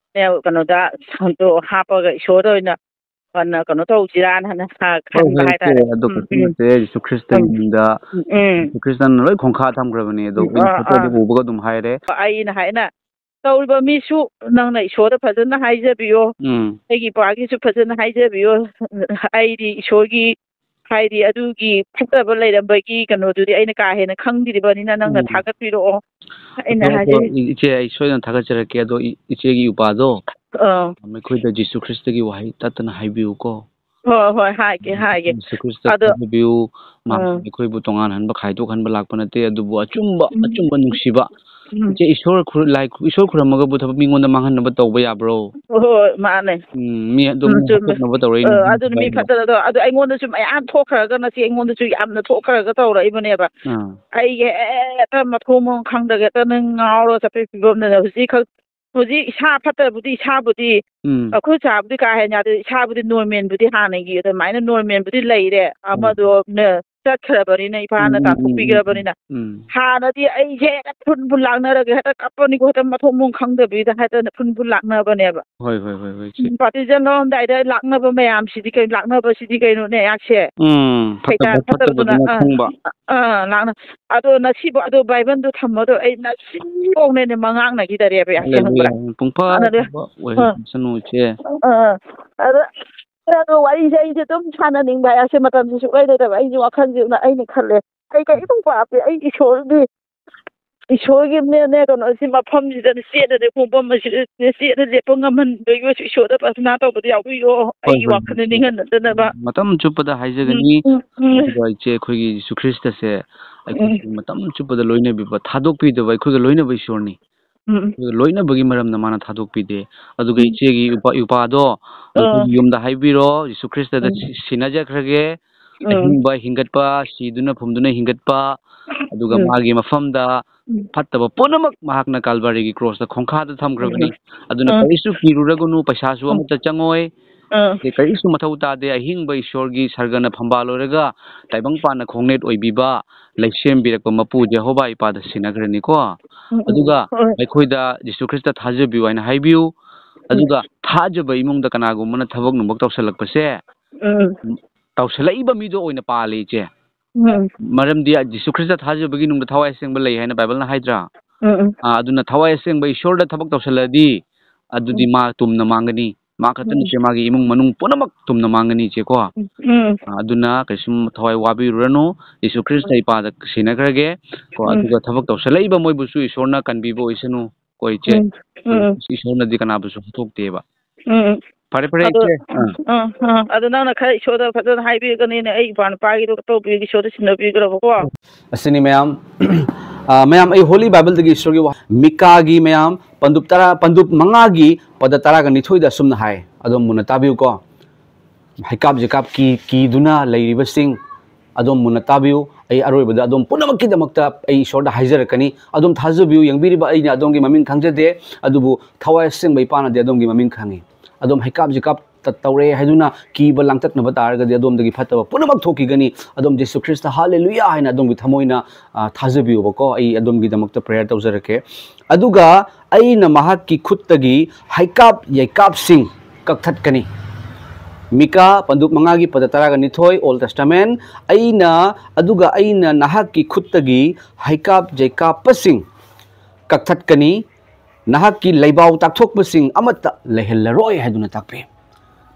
ꯀꯩꯅꯣꯗ, ꯁꯟꯗꯣ ꯍꯥꯞꯄꯒ ꯏꯁꯣꯔꯗ ꯑꯣꯏꯅ ꯐꯅ ꯀꯩꯅꯣ ꯇꯧꯁꯤꯔꯥꯅ ꯍꯥꯟꯅ ꯍꯣꯏ, ꯈꯟꯕ ꯍꯣꯏ, ꯍꯥꯏꯇꯥꯔꯦ꯫ ꯏꯆꯦ, ꯑꯗꯨ ꯎꯝ, ꯀꯩꯁꯨ ꯎꯝ꯫ ꯅꯠꯇꯦ꯫ ꯌꯤꯁꯨ ꯈ꯭ꯔꯤꯁꯇ ꯎꯝ꯫ ꯌꯨꯝꯗ ꯎꯝ, ꯎꯝ꯫ ꯌꯤꯁꯨ ꯈ꯭ꯔꯤꯁꯇꯅ ꯂꯣꯏ ꯈꯣꯡꯈꯥ ꯊꯝꯈ꯭ꯔꯕꯅꯦ꯫ ꯑꯗꯣ ꯎꯝ, ꯃꯤ ꯑꯥ, ꯐꯣꯇꯣꯗꯨ ꯑꯥ꯫ ꯎꯕꯒ ꯑꯗꯨꯝ ꯍꯥꯏꯔꯦ꯫ ꯑꯩꯅ ꯍꯥꯏꯅ ꯇꯧꯔꯤꯕ ꯃꯤꯁꯨ ꯅꯪꯅ ꯏꯁꯣꯔꯗ ꯐꯖꯅ ꯍꯥꯏꯖꯕꯤꯌꯣ꯫ ꯎꯝ꯫ ꯑꯩꯒꯤ ꯏꯄꯥꯒꯤꯁꯨ ꯐꯖꯅ ꯍꯥꯏꯖꯕꯤꯌꯣ꯫ ꯑꯩꯗꯤ ꯏꯁꯣꯔꯒꯤ, ꯍꯥꯏꯗꯤ ꯑꯗꯨꯒꯤ ꯐꯠꯇꯕ ꯂꯩꯔꯝꯕꯒꯤ ꯀꯩꯅꯣꯗꯨꯗꯤ ꯑꯩꯅ ꯀꯥ ꯍꯦꯟꯅ ꯈꯪꯗ꯭ꯔꯤꯕꯅꯤꯅ ꯅꯪꯅ ꯎꯝ꯫ ꯊꯥꯒꯠꯄꯤꯔꯛꯑꯣ꯫ ꯑꯩꯅ ꯑꯗꯣ, ꯑꯗꯣ ꯍꯥꯏꯖꯔꯤ꯫ ꯏ-, ꯏꯆꯦ, ꯑꯩ ꯁꯣꯏꯗꯅ ꯊꯥꯒꯠꯆꯔꯛꯀꯦ꯫ ꯑꯗꯣ ꯏ-, ꯏꯆꯦꯒꯤ ꯏꯄꯥꯗꯣ ꯑꯥ꯫ ꯑꯩꯈꯣꯏꯗ ꯖꯤꯁꯨ ꯈ꯭ꯔꯤꯁꯇꯒꯤ ꯋꯥꯍꯩ ꯇꯠꯇꯅ ꯍꯥꯏꯕꯤꯌꯨꯀꯣ꯫ ꯍꯣꯏ, ꯍꯣꯏ, ꯍꯥꯏꯒꯦ, ꯍꯥꯏꯒꯦ꯫ ꯖꯤꯁꯨ ꯈ꯭ꯔꯤꯁꯇ ꯑꯗꯣ, ꯊꯥꯖꯕꯤꯌꯨ꯫ ꯃꯥ ꯎꯝ꯫ ꯑꯩꯈꯣꯏꯕꯨ ꯇꯣꯉꯥꯟꯍꯟꯕ, ꯈꯥꯏꯗꯣꯛꯍꯟꯕ ꯂꯥꯛꯄ ꯅꯠꯇꯦ, ꯑꯗꯨꯕꯨ ꯑꯆꯨꯝꯕ, ꯎꯝ꯫ ꯑꯆꯨꯝꯕ ꯅꯨꯡꯁꯤꯕ꯫ ꯎꯝ꯫ ꯏꯆꯦ, ꯏꯁꯣꯔ ꯈꯨꯔ-, ꯂꯥꯏ, ꯏꯁꯣꯔ ꯈꯨꯔꯨꯝꯃꯒꯕꯨ ꯊꯕꯛ ꯃꯤꯉꯣꯟꯗ ꯃꯥꯡꯍꯟꯅꯕ ꯇꯧꯕ ꯌꯥꯕ꯭ꯔꯣ? ꯍꯣꯏ, ꯃꯥꯅꯦ꯫ ꯎꯝ, ꯃꯤ ꯑꯗꯨꯝ ꯎꯝ, ꯆꯨꯝꯃꯦ꯫ ꯍꯥꯠꯇꯣꯛꯅꯕ ꯇꯧꯔꯛꯏꯅꯤ ꯑ, ꯑꯗꯨꯅ ꯃꯤ ꯃꯤꯁꯤꯡꯗꯣ꯫ ꯐꯠꯇꯕꯗꯣ, ꯑꯗꯨ ꯑꯩꯉꯣꯟꯗꯁꯨ ꯃꯌꯥꯝ ꯊꯣꯛꯈ꯭ꯔꯒ, ꯉꯁꯤ ꯑꯩꯉꯣꯟꯗꯁꯨ ꯌꯥꯝꯅ ꯊꯣꯛꯈ꯭ꯔꯒ ꯇꯧꯔꯛꯏꯕꯅꯦꯕ꯫ ꯑꯥ꯫ ꯑꯩꯒꯤ ꯍꯦꯛꯇ ꯃꯊꯣꯡ ꯃꯔꯝ ꯈꯪꯗꯒꯦ ꯍꯦꯛꯇ ꯅꯪ ꯉꯥꯎꯔꯒ ꯆꯠꯄꯒꯤ ꯐꯤꯕꯝꯗꯅꯦ ꯍꯧꯖꯤꯛ ꯈꯛ-, ꯍꯧꯖꯤꯛ ꯏꯁꯥ ꯐꯠꯇꯕꯨꯗꯤ ꯏꯁꯥꯕꯨꯗꯤ, ꯎꯝ꯫ ꯑꯩꯈꯣꯏ ꯆꯥꯕꯨꯗꯤ ꯀꯥ ꯍꯦꯟꯅ ꯌꯥꯗꯦ, ꯏꯁꯥꯕꯨꯗꯤ ꯅꯣꯔꯃꯦꯜꯕꯨꯗꯤ ꯍꯥꯟꯅꯒꯤ ꯑꯗꯨꯃꯥꯏꯅ ꯅꯣꯔꯃꯦꯜꯕꯨꯗꯤ ꯂꯩꯔꯦ꯫ ꯎꯝ꯫ ꯑꯃꯗꯣꯅ ꯆꯠꯈ꯭ꯔꯕꯅꯤꯅ, ꯏꯄꯥꯅ ꯎꯝ, ꯎꯝ, ꯎꯝ, ꯎꯝ, ꯇꯥꯟꯊꯣꯛꯄꯤꯈ꯭ꯔꯕꯅꯤꯅ꯫ ꯎꯝ꯫ ꯍꯥꯟꯅꯗꯤ ꯑꯩꯁꯦ ꯍꯦꯛꯇ ꯐꯨꯟ ꯐꯨꯟ ꯂꯥꯛꯅꯔꯒꯦ, ꯍꯦꯛꯇ ꯀꯞꯄꯅꯤꯀꯣ, ꯍꯦꯛꯇ ꯃꯊꯣꯡ ꯃꯔꯝ ꯈꯪꯗꯕꯤꯗ ꯍꯦꯛꯇ ꯐꯨꯟ ꯐꯨꯟ ꯂꯥꯛꯅꯕꯅꯦꯕ꯫ ꯍꯣꯏ, ꯍꯣꯏ, ꯍꯣꯏ, ꯍꯣꯏ, ꯏꯆꯦ꯫ ꯎꯝ, ꯕꯥꯞꯇꯤꯖꯝ ꯂꯧꯔꯝꯗꯥꯏꯗ ꯂꯥꯛꯅꯕ ꯃꯌꯥꯝꯁꯤꯗꯤ ꯀꯩꯅꯣ, ꯂꯥꯛꯅꯕꯁꯤꯗꯤ ꯀꯩꯅꯣꯅꯦ, ꯑꯩꯍꯥꯛꯁꯦ꯫ ꯎꯝ, ꯁꯩꯇꯥꯟ ꯐꯠꯇꯕ ꯐꯠꯇꯕꯗꯨꯅ, ꯐꯠꯇꯕꯗꯨꯅ ꯑꯥ, ꯈꯪꯕ꯫ ꯑꯥ, ꯂꯥꯛꯅ-, ꯑꯗꯣ ꯉꯁꯤꯕꯨ ꯑꯗꯣ ꯕꯥꯏꯕꯜꯗꯣ ꯊꯝꯃꯗꯣ ꯑꯩ ꯉꯁꯤꯐꯥꯎꯅꯦꯅꯦ ꯃꯉꯥꯡꯅꯈꯤꯗꯔꯦꯕ, ꯌꯥꯁꯦ ꯈꯪꯕ꯭ꯔꯥ? ꯍꯜꯂꯦꯂꯨꯌꯥ꯫ ꯄꯨꯡꯐ ꯑꯗꯨ, ꯐꯕ ꯑꯥ, ꯑꯣꯏꯍꯟꯁꯅꯨ, ꯏꯆꯦ꯫ ꯑꯥ, ꯑꯗ, ꯑꯗꯣ ꯋꯥꯔꯤꯁꯦ ꯑꯩꯁꯦ ꯑꯗꯨꯝ ꯁꯥꯟꯅꯅꯤꯡꯕ, ꯌꯥꯁꯦ ꯃꯇꯝꯁꯦ ꯁꯨꯛꯂꯩ ꯂꯩꯇꯕ꯫ ꯑꯩꯁꯦ ꯋꯥꯈꯜꯁꯦ ꯑꯩꯅ ꯈꯜꯂꯦ, ꯑꯩ ꯀꯔꯤꯒꯨꯝꯕ ꯄꯥꯞꯇꯦ, ꯑꯩ ꯏꯁꯣꯔꯒꯤ, ꯏꯁꯣꯔꯒꯤꯅꯦꯅꯦ, ꯀꯩꯅꯣꯁꯤ ꯃꯐꯝꯁꯤꯗꯅꯦ ꯆꯦꯠꯅꯅꯦ ꯈꯣꯡꯐꯝ ꯑꯁꯤꯗꯅꯦ ꯆꯦꯠꯅ ꯂꯦꯞꯄ ꯉꯝꯍꯟꯕꯒꯤ ꯑꯣꯏꯁꯨ ꯏꯁꯣꯔꯗ ꯄ꯭ꯔꯊꯅꯥ ꯇꯧꯕꯗ ꯌꯥꯎꯕꯤꯌꯣ, ꯍꯣꯏ, ꯑꯩꯒꯤ ꯍꯣꯏ, ꯍꯣꯏ, ꯋꯥꯈꯜꯗ ꯏꯆꯦ꯫ ꯅꯤꯡꯍꯟꯅꯗꯅꯕ꯫ ꯃꯇꯝ ꯆꯨꯞꯄꯗ ꯎꯝ, ꯍꯥꯏꯖꯒꯅꯤ꯫ ꯎꯝ, ꯎꯝ꯫ ꯑꯗꯨꯒ ꯏꯆꯦ, ꯑꯩꯈꯣꯏꯒꯤ ꯖꯤꯁꯨ ꯈ꯭ꯔꯤꯁꯇꯁꯦ ꯎꯝ꯫ ꯑꯩꯈꯣꯏꯒꯤ ꯃꯇꯝ ꯆꯨꯞꯄꯗ ꯂꯣꯏꯅꯕꯤꯕ, ꯊꯥꯗꯣꯛꯄꯤꯗꯕ, ꯑꯩꯈꯣꯏꯒ ꯂꯣꯏꯅꯕ ꯏꯁꯣꯔꯅꯤ꯫ ꯎꯝ, ꯎꯝ꯫ ꯑꯗꯨꯒ ꯂꯣꯏꯅꯕꯒꯤ ꯃꯔꯝꯅ ꯃꯥꯅ ꯊꯥꯗꯣꯛꯄꯤꯗꯦ꯫ ꯑꯗꯨꯒ ꯎꯝ꯫ ꯏꯆꯦꯒꯤ ꯏꯄꯥ-, ꯏꯄꯥꯗꯣ ꯑꯥ꯫ ꯅꯈꯣꯏꯒꯤ ꯌꯨꯝꯗ ꯍꯥꯏꯕꯤꯔꯣ, ꯖꯤꯁꯨ ꯈ꯭ꯔꯤꯁꯇꯗ ꯎꯝ꯫ ꯁꯤ-, ꯁꯤꯟꯅꯖꯈ꯭ꯔꯒꯦ꯫ ꯎꯝ꯫ ꯑꯍꯤꯡꯕ ꯍꯤꯡꯒꯠꯄ, ꯁꯤꯗꯨꯅ ꯐꯨꯝꯗꯨꯅ ꯍꯤꯡꯒꯠꯄ, ꯑꯗꯨꯒ ꯎꯝ꯫ ꯃꯥꯒꯤ ꯃꯐꯝꯗ ꯎꯝ꯫ ꯐꯠꯇꯕ ꯄꯨꯝꯅꯃꯛ ꯃꯍꯥꯛꯅ ꯀꯥꯜꯚꯔꯤꯒꯤ ꯀ꯭ꯔꯣꯁꯇ ꯈꯣꯡꯈꯥꯗ ꯊꯝꯈ꯭ꯔꯕꯅꯤ꯫ ꯎꯝ꯫ ꯑꯗꯨꯅ ꯎꯝ꯫ ꯀꯔꯤꯁꯨ ꯀꯤꯔꯨꯔꯒꯅꯨ, ꯄꯩꯁꯥꯁꯨ ꯎꯝ꯫ ꯑꯃꯠꯇ ꯆꯪꯉꯣꯏ꯫ ꯎꯝ꯫ ꯑꯗꯩ ꯀꯔꯤꯁꯨ ꯃꯊꯧ ꯇꯥꯗꯦ꯫ ꯑꯍꯤꯡꯕ ꯏꯁꯣꯔꯒꯤ ꯁꯔꯒꯅ ꯐꯝꯕꯥꯜ ꯑꯣꯏꯔꯒ ꯇꯥꯏꯕꯪ ꯄꯥꯟꯅ ꯈꯣꯡꯅꯦꯠ ꯑꯣꯏꯕꯤꯕ, ꯂꯩꯁꯦꯝꯕꯤꯔꯛꯄ ꯃꯄꯨ ꯖꯦꯍꯣꯚꯥ ꯏꯄꯥꯗ ꯁꯤꯟꯅꯈ꯭ꯔꯅꯤꯀꯣ꯫ ꯎꯝ, ꯎꯝ, ꯑꯗꯨꯒ ꯍꯣꯏ꯫ ꯑꯩꯈꯣꯏꯗ ꯖꯤꯁꯨ ꯈ꯭ꯔꯤꯁꯇ ꯊꯥꯖꯕꯤꯌꯨ ꯍꯥꯏꯅ ꯍꯥꯏꯕꯤꯌꯨ꯫ ꯎꯝ꯫ ꯑꯗꯨꯒ ꯊꯥꯖꯕ ꯏꯃꯨꯡꯗ ꯀꯅꯥꯒꯨꯝꯕꯅ ꯊꯕꯛ ꯅꯨꯡꯕꯛ ꯇꯧꯁꯜꯂꯛꯄꯁꯦ, ꯎꯝ꯫ ꯇꯧꯁꯜꯂꯛꯏꯕ ꯃꯤꯗꯣ ꯑꯣꯏꯅ ꯄꯥꯜꯂꯦ, ꯏꯆꯦ꯫ ꯎꯝ꯫ ꯃꯔꯝꯗꯤ ꯖꯤꯁꯨ ꯈ꯭ꯔꯤꯁꯇ ꯊꯥꯖꯕꯒꯤ ꯅꯨꯡꯗ ꯊꯋꯥꯏ ꯑꯁꯦꯡꯕ ꯂꯩ ꯍꯥꯏꯅ ꯕꯥꯏꯕꯜꯅ ꯍꯥꯏꯗ꯭ꯔꯥ? ꯎꯝ, ꯎꯝ꯫ ꯑꯥ, ꯑꯗꯨꯅ ꯊꯋꯥꯏ ꯑꯁꯦꯡꯕ ꯏꯁꯣꯔꯗ ꯊꯕꯛ ꯇꯧꯁꯜꯂꯛꯑꯗꯤ, ꯑꯗꯨꯗꯤ ꯎꯝ꯫ ꯃꯥ ꯇꯨꯝꯅ ꯃꯥꯡꯒꯅꯤ꯫ ꯃꯥ ꯈꯛꯇ ꯎꯝ꯫ ꯅꯠꯇꯦ, ꯃꯥꯒꯤ ꯏꯃꯨꯡ ꯃꯅꯨꯡ ꯄꯨꯝꯅꯃꯛ ꯇꯨꯝꯅ ꯃꯥꯡꯒꯅꯤ, ꯏꯆꯦꯀꯣ꯫ ꯎꯝ, ꯎꯝ꯫ ꯑꯥ, ꯑꯗꯨꯅ ꯀꯩꯁꯨꯝ ꯊꯋꯥꯏ ꯋꯥꯕꯤꯔꯨꯔꯅꯨ꯫ ꯖꯤꯁꯨ ꯈ꯭ꯔꯤꯁꯇ ꯎꯝ꯫ ꯏꯄꯥꯗ ꯁꯤꯟꯅꯈ꯭ꯔꯒꯦ, ꯀꯣ, ꯎꯝ꯫ ꯑꯗꯨꯒ ꯊꯕꯛ ꯇꯧꯁꯜꯂꯛꯏꯕ ꯃꯣꯏꯕꯨꯁꯨ ꯏꯁꯣꯔꯅ ꯀꯟꯕꯤꯕ ꯑꯣꯏꯁꯅꯨ, ꯀꯣ, ꯏꯆꯦ꯫ ꯎꯝ, ꯎꯝ, ꯎꯝ꯫ ꯏꯁꯣꯔꯅꯗꯤ ꯀꯅꯥꯕꯨꯁꯨ ꯍꯥꯠꯇꯣꯛꯇꯦꯕ꯫ ꯎꯝ, ꯎꯝ꯫ ꯐꯔꯦ, ꯐꯔꯦ, ꯑꯗꯣ, ꯏꯆꯦ꯫ ꯑꯥ꯫ ꯑꯥ, ꯑꯥ, ꯑꯗꯣ ꯅꯪꯅ ꯈꯔ ꯏꯁꯣꯔꯗ ꯐꯖꯅ ꯍꯥꯏꯕꯤꯔꯒꯅꯤꯅꯦ, ꯑꯩ ꯏꯄ꯭ꯋꯥ ꯅꯨꯄꯥꯒꯤꯗꯣ ꯇꯧꯕꯤꯔꯒꯦ, ꯏꯁꯣꯔꯗ ꯁꯤꯟꯅꯕꯤꯈ꯭ꯔꯕꯀꯣ꯫ ꯑꯁꯤꯅꯤ ꯃꯌꯥꯝ, ꯑ, ꯃꯌꯥꯝ, ꯑꯩ ꯍꯣꯂꯤ ꯕꯥꯏꯕꯜꯗꯒꯤ ꯏꯁꯣꯔꯒꯤ ꯋꯥ-, ꯃꯤꯀꯥꯒꯤ ꯃꯌꯥꯝ, ꯄꯟꯗꯨꯞ ꯇꯔꯥ, ꯄꯟꯗꯨꯞ ꯃꯉꯥꯒꯤ ꯄꯗ ꯇꯔꯥꯒ ꯅꯤꯊꯣꯏꯗ ꯑꯁꯨꯝꯅ ꯍꯥꯏ, ꯑꯗꯣꯝ ꯃꯨꯟꯅ ꯇꯥꯕꯤꯌꯨꯀꯣ꯫ ꯍꯩꯀꯥꯞ ꯖꯦꯀꯥꯞ ꯀꯤ-, ꯀꯤꯗꯨꯅ ꯂꯩꯔꯤꯕꯁꯤꯡ, ꯑꯗꯣꯝ ꯃꯨꯟꯅ ꯇꯥꯕꯤꯌꯨ꯫ ꯑꯩ ꯑꯔꯣꯏꯕꯗ ꯑꯗꯣꯝ ꯄꯨꯝꯅꯃꯛꯀꯤꯗꯃꯛꯇ ꯑꯩ ꯏꯁꯣꯔꯗ ꯍꯥꯏꯖꯔꯛꯀꯅꯤ꯫ ꯑꯗꯣꯝ ꯊꯥꯖꯕꯤꯌꯨ, ꯌꯦꯡꯕꯤꯔꯤꯕ ꯑꯩꯅ ꯑꯗꯣꯝꯒꯤ ꯃꯃꯤꯡ ꯈꯪꯖꯗꯦ, ꯑꯗꯨꯕꯨ ꯊꯋꯥꯏ ꯑꯁꯦꯡꯕ ꯏꯄꯥꯅꯗꯤ ꯑꯗꯣꯝꯒꯤ ꯃꯃꯤꯡ ꯈꯪꯉꯤ꯫ ꯑꯗꯣꯝ ꯍꯩꯀꯥꯞ ꯖꯦꯀꯥꯞ ꯇ-, ꯇꯧꯔꯦ ꯍꯥꯏꯗꯨꯅ ꯀꯤꯕ ꯂꯥꯡꯇꯛꯅꯕ ꯇꯥꯔꯒꯗꯤ ꯑꯗꯣꯝꯗꯒꯤ ꯐꯠꯇꯕ ꯄꯨꯝꯅꯃꯛ ꯊꯣꯛꯈꯤꯒꯅꯤ꯫ ꯑꯗꯣꯝ ꯖꯤꯁꯨ ꯈ꯭ꯔꯤꯁꯇ ꯍꯥꯂꯦꯂꯨꯌꯥ ꯍꯥꯏꯅ ꯑꯗꯣꯝꯒꯤ ꯊꯃꯣꯏꯅ, ꯑ, ꯊꯥꯖꯕꯤꯌꯨꯕꯀꯣ꯫ ꯑꯩ ꯑꯗꯣꯝꯒꯤꯗꯃꯛꯇ ꯄ꯭ꯔꯦꯌꯔ ꯇꯧꯖꯔꯛꯀꯦ꯫ ꯑꯗꯨꯒ ꯑꯩꯅ ꯃꯍꯥꯛꯀꯤ ꯈꯨꯠꯇꯒꯤ ꯍꯩꯀꯥꯞ ꯌꯩꯀꯥꯞꯁꯤꯡ ꯀꯛꯊꯠꯀꯅꯤ꯫ ꯃꯤꯀꯥ ꯄꯟꯗꯨꯞ ꯃꯉꯥꯒꯤ ꯄꯗ ꯇꯔꯥꯒ ꯅꯤꯊꯣꯏ, Old Testament, ꯑꯩꯅ, ꯑꯗꯨꯒ ꯑꯩꯅ ꯅꯍꯥꯛꯀꯤ ꯈꯨꯠꯇꯒꯤ ꯍꯩꯀꯥꯞ ꯌꯩꯀꯥꯞꯄꯁꯤꯡ ꯀꯛꯊꯠꯀꯅꯤ, ꯅꯍꯥꯛꯀꯤ ꯂꯩꯕꯥꯎ ꯇꯥꯛꯊꯣꯛꯄꯁꯤꯡ ꯑꯃꯠꯇ ꯂꯩꯍꯜꯂꯔꯣꯏ ꯍꯥꯏꯗꯨꯅ ꯇꯥꯛꯄꯤ꯫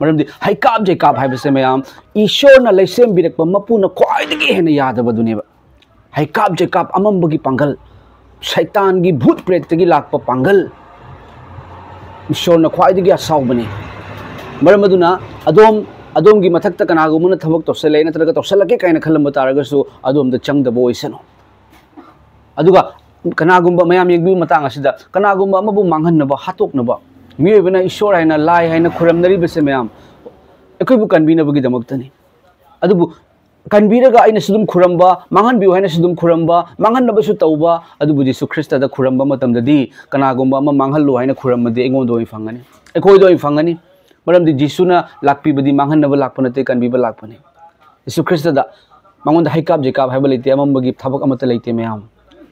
ꯃꯔꯝꯗꯤ ꯍꯩꯀꯥꯞ ꯖꯩꯀꯥꯞ ꯍꯥꯏꯕꯁꯦ ꯃꯌꯥꯝ, ꯏꯁꯣꯔꯅ ꯂꯩꯁꯦꯝꯕꯤꯔꯛꯄ ꯃꯄꯨꯅ ꯈ꯭ꯋꯥꯏꯗꯒꯤ ꯍꯦꯟꯅ ꯌꯥꯗꯕꯗꯨꯅꯦꯕ꯫ ꯍꯩꯀꯥꯞ ꯖꯩꯀꯥꯞ ꯑꯃꯝꯕꯒꯤ ꯄꯥꯡꯒꯜ, ꯁꯩꯇꯥꯟꯒꯤ ꯚꯨꯠ ꯄ꯭ꯔꯦꯠꯇꯒꯤ ꯂꯥꯛꯄ ꯄꯥꯡꯒꯜ, ꯏꯁꯣꯔꯅ ꯈ꯭ꯋꯥꯏꯗꯒꯤ ꯑꯁꯥꯎꯕꯅꯤ꯫ ꯃꯔꯝ ꯑꯗꯨꯅ ꯑꯗꯣꯝ, ꯑꯗꯣꯝꯒꯤ ꯃꯊꯛꯇ ꯀꯅꯥꯒꯨꯝꯕꯅ ꯊꯕꯛ ꯇꯧꯁꯜꯂꯦ ꯅꯠꯇ꯭ꯔꯒ ꯇꯧꯁꯜꯂꯛꯀꯦ ꯀꯥꯏꯅ ꯈꯜꯂꯝꯕ ꯇꯥꯔꯒꯁꯨ, ꯑꯗꯣꯝꯗ ꯆꯪꯗꯕ ꯑꯣꯏꯁꯅꯨ꯫ ꯑꯗꯨꯒ ꯀꯅꯥꯒꯨꯝꯕ, ꯃꯌꯥꯝ ꯌꯦꯡꯕꯤꯌꯨ, ꯃꯇꯥꯡ ꯑꯁꯤꯗ ꯀꯅꯥꯒꯨꯝꯕ ꯑꯃꯕꯨ ꯃꯥꯡꯍꯟꯅꯕ, ꯍꯥꯠꯇꯣꯛꯅꯕ, ꯃꯤꯑꯣꯏꯕꯅ ꯏꯁꯣꯔ ꯍꯥꯏꯅ, ꯂꯥꯏ ꯍꯥꯏꯅ ꯈꯨꯔꯝꯅꯔꯤꯕꯁꯦ ꯃꯌꯥꯝ ꯑꯩꯈꯣꯏꯕꯨ ꯀꯟꯕꯤꯅꯕꯒꯤꯗꯃꯛꯇꯅꯤ꯫ ꯑꯗꯨꯕꯨ ꯀꯟꯕꯤꯔꯒ ꯑꯩꯅꯁꯨ ꯑꯗꯨꯝ ꯈꯨꯔꯝꯕ, ꯃꯥꯡꯍꯟꯕꯤꯌꯨ ꯍꯥꯏꯅꯁꯨ ꯑꯗꯨꯝ ꯈꯨꯔꯝꯕ, ꯃꯥꯡꯍꯟꯅꯕꯁꯨ ꯇꯧꯕ, ꯑꯗꯨꯕꯨ ꯖꯤꯁꯨ ꯈ꯭ꯔꯤꯁꯇꯗ ꯈꯨꯔꯝꯕ ꯃꯇꯝꯗꯗꯤ, ꯀꯅꯥꯒꯨꯝꯕ ꯑꯃ ꯃꯥꯡꯍꯜꯂꯨ ꯍꯥꯏꯅ ꯈꯨꯔꯝꯃꯗꯤ ꯑꯩꯉꯣꯟꯗ ꯑꯣꯏꯅ ꯐꯪꯒꯅꯤ, ꯑꯩꯈꯣꯏꯗ ꯑꯣꯏꯅ ꯐꯪꯒꯅꯤ꯫ ꯃꯔꯝꯗꯤ ꯖꯤꯁꯨꯅ ꯂꯥꯛꯄꯤꯕꯗꯤ ꯃꯥꯡꯍꯟꯅꯕ ꯂꯥꯛꯄ ꯅꯠꯇꯦ, ꯀꯟꯕꯤꯕ ꯂꯥꯛꯄꯅꯤ꯫ ꯖꯤꯁꯨ ꯈ꯭ꯔꯤꯁꯇꯗ, ꯃꯉꯣꯟꯗ ꯍꯩꯀꯥꯞ ꯖꯩꯀꯥꯞ ꯍꯥꯏꯕ ꯂꯩꯇꯦ, ꯑꯃꯝꯕꯒꯤ ꯊꯕꯛ ꯑꯃꯠꯇ ꯂꯩꯇꯦ ꯃꯌꯥꯝ꯫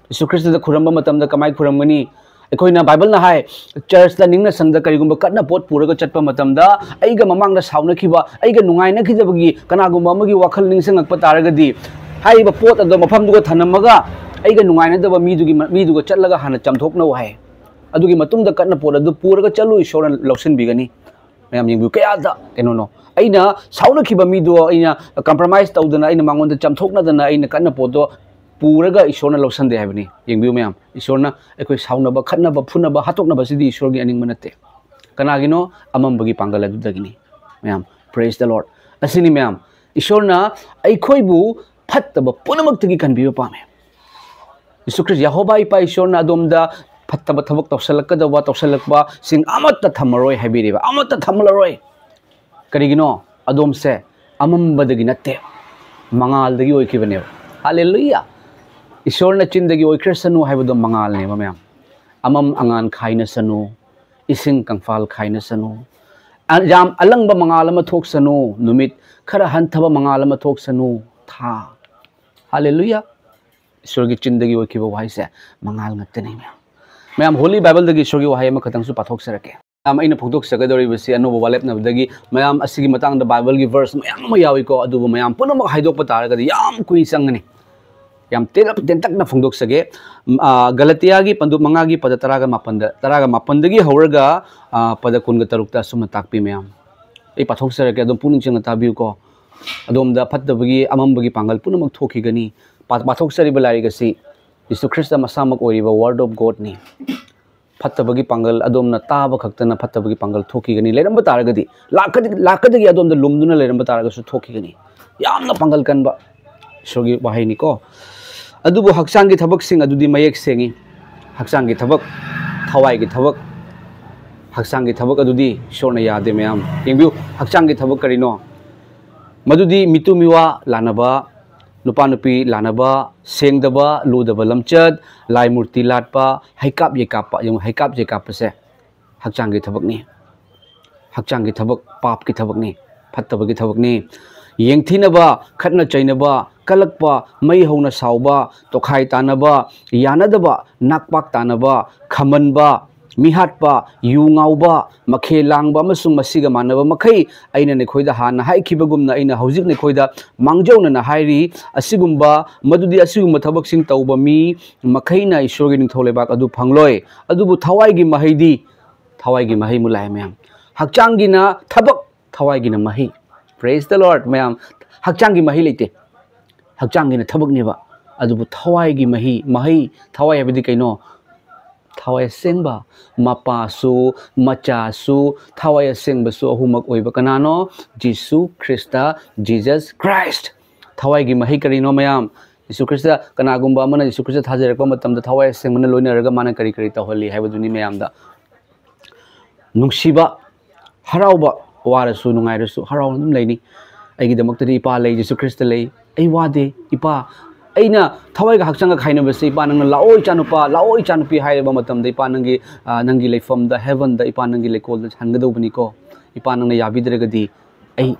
ꯖꯤꯁꯨ ꯈ꯭ꯔꯤꯁꯇꯗ ꯈꯨꯔꯝꯕ ꯃꯇꯝꯗ ꯀꯃꯥꯏ ꯈꯨꯔꯝꯒꯅꯤ? ꯑꯩꯈꯣꯏꯅ ꯕꯥꯏꯕꯜꯅ ꯍꯥꯏ, ꯆꯔꯆꯇ ꯅꯤꯡꯅ ꯁꯪꯗ ꯀꯔꯤꯒꯨꯝꯕ ꯀꯠꯅ ꯄꯣꯠ ꯄꯨꯔꯒ ꯆꯠꯄ ꯃꯇꯝꯗ, ꯑꯩꯒ ꯃꯃꯥꯡꯗ ꯁꯥꯎꯅꯈꯤꯕ, ꯑꯩꯒ ꯅꯨꯡꯉꯥꯏꯅꯈꯤꯗꯕꯒꯤ ꯀꯅꯥꯒꯨꯝꯕ ꯑꯃꯒꯤ ꯋꯥꯈꯜ ꯅꯤꯡꯁꯤꯡꯉꯛꯄ ꯇꯥꯔꯒꯗꯤ, ꯍꯥꯏꯔꯤꯕ ꯄꯣꯠ ꯑꯗꯣ ꯃꯐꯝꯗꯨꯒ ꯊꯅꯝꯃꯒ, ꯑꯩꯒ ꯅꯨꯡꯉꯥꯏꯅꯗꯕ ꯃꯤꯗꯨꯒꯤ ꯃ-, ꯃꯤꯗꯨꯒ ꯆꯠꯂꯒ ꯍꯥꯟꯅ ꯆꯥꯝꯊꯣꯛꯅꯧ ꯍꯥꯏ꯫ ꯑꯗꯨꯒꯤ ꯃꯇꯨꯡꯗ ꯀꯠꯅ ꯄꯣꯠ ꯑꯗꯨ ꯄꯨꯔꯒ ꯆꯠꯂꯨ, ꯏꯁꯣꯔꯅ ꯂꯧꯁꯤꯟꯕꯤꯒꯅꯤ꯫ ꯃꯌꯥꯝ ꯌꯦꯡꯕꯤꯌꯨ, ꯀꯌꯥꯗ ꯀꯩꯅꯣꯅꯣ꯫ ꯑꯩꯅ ꯁꯥꯎꯅꯈꯤꯕ ꯃꯤꯗꯣ ꯑꯩꯅ ꯀꯝꯄ꯭ꯔꯣꯃꯥꯏꯁ ꯇꯧꯗꯅ, ꯑꯩꯅ ꯃꯉꯣꯟꯗ ꯆꯥꯝꯊꯣꯛꯅꯗꯅ, ꯑꯩꯅ ꯀꯠꯅ ꯄꯣꯠꯇꯣ ꯄꯨꯔꯒ ꯏꯁꯣꯔꯅ ꯂꯧꯁꯟꯗꯦ ꯍꯥꯏꯕꯅꯤ꯫ ꯌꯦꯡꯕꯤꯌꯨ ꯃꯌꯥꯝ, ꯏꯁꯣꯔꯅ ꯑꯩꯈꯣꯏ ꯁꯥꯎꯅꯕ, ꯈꯠꯅꯕ, ꯐꯨꯅꯕ, ꯍꯥꯠꯇꯣꯛꯅꯕꯁꯤꯗꯤ ꯏꯁꯣꯔꯒꯤ ꯑꯅꯤꯡꯕ ꯅꯠꯇꯦ꯫ ꯀꯅꯥꯒꯤꯅꯣ? ꯑꯃꯝꯕꯒꯤ ꯄꯥꯡꯒꯜ ꯑꯗꯨꯗꯒꯤꯅꯤ꯫ ꯃꯌꯥꯝ, praise the Lord꯫ ꯑꯁꯤꯅꯤ ꯃꯌꯥꯝ, ꯏꯁꯣꯔꯅ ꯑꯩꯈꯣꯏꯕꯨ ꯐꯠꯇꯕ ꯄꯨꯝꯅꯃꯛꯇꯒꯤ ꯀꯟꯕꯤꯕ ꯄꯥꯝꯃꯦ꯫ ꯌꯤꯁꯨ ꯈ꯭ꯔꯤꯁ, ꯌꯦꯍꯣꯕꯥ ꯏꯄꯥ ꯏꯁꯣꯔꯅ ꯑꯗꯣꯝꯗ ꯐꯠꯇꯕ ꯊꯕꯛ ꯇꯧꯁꯜꯂꯛꯀꯗꯧꯕ, ꯇꯧꯁꯜꯂꯛꯄꯁꯤꯡ ꯑꯃꯠꯇ ꯊꯝꯃꯔꯣꯏ ꯍꯥꯏꯕꯤꯔꯤꯕ, ꯑꯃꯠꯇ ꯊꯝꯃꯔꯣꯏ꯫ ꯀꯔꯤꯒꯤꯅꯣ? ꯑꯗꯣꯝꯁꯦ ꯑꯃꯝꯕꯗꯒꯤ ꯅꯠꯇꯦ, ꯃꯉꯥꯜꯗꯒꯤ ꯑꯣꯏꯈꯤꯕꯅꯦꯕ꯫ ꯍꯥꯂꯦꯂꯨꯌꯥ! ꯏꯁꯣꯔꯅ ꯆꯤꯟꯗꯒꯤ ꯑꯣꯏꯈ꯭ꯔꯁꯅꯨ ꯍꯥꯏꯕꯗꯣ ꯃꯉꯥꯜꯅꯦꯕ ꯃꯌꯥꯝ꯫ ꯑꯃꯝ ꯑꯉꯥꯟ ꯈꯥꯏꯅꯁꯅꯨ, ꯏꯁꯤꯡ ꯀꯪꯐꯥꯜ ꯈꯥꯏꯅꯁꯅꯨ, ꯑ-, ꯌꯥꯝ ꯑꯂꯪꯕ ꯃꯉꯥꯜ ꯑꯃ ꯊꯣꯛꯁꯅꯨ, ꯅꯨꯃꯤꯠ ꯈꯔ ꯍꯟꯊꯕ ꯃꯉꯥꯜ ꯑꯃ ꯊꯣꯛꯁꯅꯨ, ꯊꯥ꯫ ꯍꯥꯂꯦꯂꯨꯌꯥ! ꯏꯁꯣꯔꯒꯤ ꯆꯤꯟꯗꯒꯤ ꯑꯣꯏꯈꯤꯕ ꯋꯥꯍꯩꯁꯦ ꯃꯉꯥꯜ ꯉꯥꯛꯇꯅꯤ ꯃꯌꯥꯝ꯫ ꯃꯌꯥꯝ, ꯍꯣꯂꯤ ꯕꯥꯏꯕꯜꯗꯒꯤ ꯏꯁꯣꯔꯒꯤ ꯋꯥꯍꯩ ꯑꯃꯈꯛꯇꯪꯁꯨ ꯄꯥꯊꯣꯛꯆꯔꯛꯀꯦ꯫ ꯃꯌꯥꯝ, ꯑꯩꯅ ꯐꯣꯡꯗꯣꯛꯆꯒꯗꯧꯔꯤꯕꯁꯤ ꯑꯅꯧꯕ ꯋꯥꯂꯦꯞꯅꯕꯗꯒꯤ ꯃꯌꯥꯝ ꯑꯁꯤꯒꯤ ꯃꯇꯥꯡꯗ ꯕꯥꯏꯕꯜꯒꯤ ꯚꯔꯁ ꯃꯌꯥꯝ ꯑꯃ ꯌꯥꯎꯏꯀꯣ, ꯑꯗꯨꯕꯨ ꯃꯌꯥꯝ ꯄꯨꯝꯅꯃꯛ ꯍꯥꯏꯗꯣꯛꯄ ꯇꯥꯔꯒꯗꯤ ꯌꯥꯝ ꯀꯨꯏ ꯆꯪꯒꯅꯤ꯫ ꯌꯥꯝ ꯇꯦꯜꯂꯞ ꯇꯦꯟꯇꯛꯅ ꯐꯣꯡꯗꯣꯛꯆꯒꯦ꯫ ꯎꯝ, ꯑ, ꯒꯂꯇꯤꯌꯥꯒꯤ ꯄꯟꯗꯨꯞ ꯃꯉꯥꯒꯤ ꯄꯗ ꯇꯔꯥꯒ ꯃꯥꯄꯟꯗ, ꯇꯔꯥꯒ ꯃꯥꯄꯟꯗꯒꯤ ꯍꯧꯔꯒ, ꯑ, ꯄꯗ ꯀꯨꯟꯒ ꯇꯔꯨꯛꯇ ꯑꯁꯨꯝꯅ ꯇꯥꯛꯄꯤ ꯃꯌꯥꯝ꯫ ꯑꯩ ꯄꯥꯊꯣꯛꯆꯔꯛꯀꯦ, ꯑꯗꯨꯝ ꯄꯨꯛꯅꯤꯡ ꯆꯪꯅ ꯇꯥꯕꯤꯌꯨꯀꯣ꯫ ꯑꯗꯣꯝꯗ ꯐꯠꯇꯕꯒꯤ ꯑꯃꯝꯕꯒꯤ ꯄꯥꯡꯒꯜ ꯄꯨꯝꯅꯃꯛ ꯊꯣꯛꯈꯤꯒꯅꯤ꯫ ꯄꯥ-, ꯄꯥꯊꯣꯛꯆꯔꯤꯕ ꯂꯥꯏꯔꯤꯛ ꯑꯁꯤ ꯖꯤꯁꯨ ꯈ꯭ꯔꯤꯁꯇ ꯃꯁꯥꯃꯛ ꯑꯣꯏꯔꯤꯕ Word of Godꯅꯤ꯫ ꯐꯠꯇꯕꯒꯤ ꯄꯥꯡꯒꯜ, ꯑꯗꯣꯝꯅ ꯇꯥꯕ ꯈꯛꯇꯅ ꯐꯠꯇꯕꯒꯤ ꯄꯥꯡꯒꯜ ꯊꯣꯛꯈꯤꯒꯅꯤ꯫ ꯂꯩꯔꯝꯕ ꯇꯥꯔꯒꯗꯤ, ꯂꯥꯛꯀꯗ-, ꯂꯥꯛꯀꯗꯒꯤ ꯑꯗꯣꯝꯗ ꯂꯨꯝꯗꯨꯅ ꯂꯩꯔꯝꯕ ꯇꯥꯔꯒꯁꯨ ꯊꯣꯛꯈꯤꯒꯅꯤ꯫ ꯌꯥꯝꯅ ꯄꯥꯡꯒꯜ ꯀꯟꯕ ꯏꯁꯣꯔꯒꯤ ꯋꯥꯍꯩꯅꯤꯀꯣ꯫ ꯑꯗꯨꯕꯨ ꯍꯛꯆꯥꯡꯒꯤ ꯊꯕꯛꯁꯤꯡ ꯑꯗꯨꯗꯤ ꯃꯌꯦꯛ ꯁꯦꯡꯉꯤ꯫ ꯍꯛꯆꯥꯡꯒꯤ ꯊꯕꯛ, ꯊꯋꯥꯏꯒꯤ ꯊꯕꯛ, ꯍꯛꯆꯥꯡꯒꯤ ꯊꯕꯛ ꯑꯗꯨꯗꯤ ꯏꯁꯣꯔꯅ ꯌꯥꯗꯦ ꯃꯌꯥꯝ꯫ ꯌꯦꯡꯕꯤꯌꯨ, ꯍꯛꯆꯥꯡꯒꯤ ꯊꯕꯛ ꯀꯔꯤꯅꯣ? ꯃꯗꯨꯗꯤ ꯃꯤꯇꯨ ꯃꯤꯋꯥ ꯂꯥꯟꯅꯕ, ꯅꯨꯄꯥ ꯅꯨꯄꯤ ꯂꯥꯟꯅꯕ, ꯁꯦꯡꯗꯕ, ꯂꯨꯗꯕ ꯂꯝꯆꯠ, ꯂꯥꯏ ꯃꯨꯔꯇꯤ ꯂꯥꯠꯄ, ꯍꯩꯀꯥꯞ ꯌꯩꯀꯥꯞꯄ, ꯌꯦꯡꯉꯨ, ꯍꯩꯀꯥꯞ ꯌꯩꯀꯥꯞꯄꯁꯦ ꯍꯛꯆꯥꯡꯒꯤ ꯊꯕꯛꯅꯤ꯫ ꯍꯛꯆꯥꯡꯒꯤ ꯊꯕꯛ ꯄꯥꯞꯀꯤ ꯊꯕꯛꯅꯤ, ꯐꯠꯇꯕꯒꯤ ꯊꯕꯛꯅꯤ꯫ ꯌꯦꯡꯊꯤꯅꯕ, ꯈꯠꯅ ꯆꯩꯅꯕ, ꯀꯂꯛꯄ, ꯃꯩ ꯍꯧꯅ ꯁꯥꯎꯕ, ꯇꯣꯈꯥꯏ ꯇꯥꯅꯕ, ꯌꯥꯅꯗꯕ, ꯅꯥꯛꯄꯥꯛ ꯇꯥꯅꯕ, ꯈꯝꯕꯟꯕ, ꯃꯤꯍꯥꯠꯄ, ꯌꯨ ꯉꯥꯎꯕ, ꯃꯈꯦ ꯂꯥꯡꯕ ꯑꯃꯁꯨꯡ ꯃꯁꯤꯒ ꯃꯥꯟꯅꯕ ꯃꯈꯩ, ꯑꯩꯅ ꯅꯈꯣꯏꯗ ꯍꯥꯟꯅ ꯍꯥꯏꯈꯤꯕꯒꯨꯝꯅ ꯑꯩꯅ ꯍꯧꯖꯤꯛ ꯅꯈꯣꯏꯗ ꯃꯥꯡꯖꯧꯅꯅ ꯍꯥꯏꯔꯤ꯫ ꯑꯁꯤꯒꯨꯝꯕ, ꯃꯗꯨꯗꯤ ꯑꯁꯤꯒꯨꯝꯕ ꯊꯕꯛꯁꯤꯡ ꯇꯧꯕ ꯃꯤ ꯃꯈꯩꯅ ꯏꯁꯣꯔꯒꯤ ꯅꯤꯡꯊꯧ ꯂꯩꯕꯥꯛ ꯑꯗꯨ ꯐꯪꯂꯣꯏ꯫ ꯑꯗꯨꯕꯨ ꯊꯋꯥꯏꯒꯤ ꯃꯍꯩꯗꯤ, ꯊꯋꯥꯏꯒꯤ ꯃꯍꯩ ꯃꯨꯂꯥꯏ ꯃꯌꯥꯝ꯫ ꯍꯛꯆꯥꯡꯒꯤꯅ ꯊꯕꯛ, ꯊꯋꯥꯏꯒꯤꯅ ꯃꯍꯩ꯫ Praise the Lord ꯃꯌꯥꯝ꯫ ꯍꯛꯆꯥꯡꯒꯤ ꯃꯍꯩ ꯂꯩꯇꯦ꯫ ꯍꯛꯆꯥꯡꯒꯤꯅ ꯊꯕꯛꯅꯦꯕ꯫ ꯑꯗꯨꯕꯨ ꯊꯋꯥꯏꯒꯤ ꯃꯍꯩ, ꯃꯍꯩ, ꯊꯋꯥꯏ ꯍꯥꯏꯕꯗꯤ ꯀꯩꯅꯣ? ꯊꯋꯥꯏ ꯑꯁꯦꯡꯕ, ꯃꯄꯥꯁꯨ, ꯃꯆꯥꯁꯨ, ꯊꯋꯥꯏ ꯑꯁꯦꯡꯕꯁꯨ ꯑꯍꯨꯝꯃꯛ ꯑꯣꯏꯕ ꯀꯅꯥꯅꯣ? Jesus Christ, Jesus Christ꯫ ꯊꯋꯥꯏꯒꯤ ꯃꯍꯩ ꯀꯔꯤꯅꯣ ꯃꯌꯥꯝ? ꯖꯤꯁꯨ ꯈ꯭ꯔꯤꯁꯇ, ꯀꯅꯥꯒꯨꯝꯕ ꯑꯃꯅ ꯖꯤꯁꯨ ꯈ꯭ꯔꯤꯁꯇ ꯊꯥꯖꯔꯛꯄ ꯃꯇꯝꯗ ꯊꯋꯥꯏ ꯑꯁꯦꯡꯕꯅ ꯂꯣꯏꯅꯔꯒ ꯃꯥꯅ ꯀꯔꯤ ꯀꯔꯤ ꯇꯧꯍꯜꯂꯤ ꯍꯥꯏꯕꯗꯨꯅꯤ ꯃꯌꯥꯝꯗ꯫ ꯅꯨꯡꯁꯤꯕ, ꯍꯔꯥꯎꯕ, ꯋꯥꯔꯁꯨ ꯅꯨꯡꯉꯥꯏꯔꯁꯨ ꯍꯔꯥꯎꯅ ꯑꯗꯨꯝ ꯂꯩꯅꯤ꯫ ꯑꯩꯒꯤꯗꯃꯛꯇꯗꯤ ꯏꯄꯥ ꯂꯩ, ꯖꯤꯁꯨ ꯈ꯭ꯔꯤꯁꯇ ꯂꯩ꯫ ꯑꯩ ꯋꯥꯗꯦ, ꯏꯄꯥ꯫ ꯑꯩꯅ ꯊꯋꯥꯏꯒ ꯍꯛꯆꯥꯡꯒ ꯈꯥꯏꯅꯕꯁꯦ, ꯏꯄꯥ ꯅꯪꯅ "ꯂꯥꯛꯑꯣ ꯏꯆꯥꯅꯨꯄꯥ, ꯂꯥꯛꯑꯣ ꯏꯆꯥꯅꯨꯄꯤ" ꯍꯥꯏꯔꯕ ꯃꯇꯝꯗ, ꯏꯄꯥ ꯅꯪꯒꯤ, ꯑ, ꯅꯪꯒꯤ ꯂꯩꯐꯝꯗ, heavenꯗ, ꯏꯄꯥ ꯅꯪꯒꯤ ꯂꯩꯀꯣꯜꯗ ꯍꯟꯒꯗꯧꯕꯅꯤꯀꯣ꯫ ꯏꯄꯥ ꯅꯪꯅ ꯌꯥꯕꯤꯗ꯭ꯔꯒꯗꯤ ꯑꯩ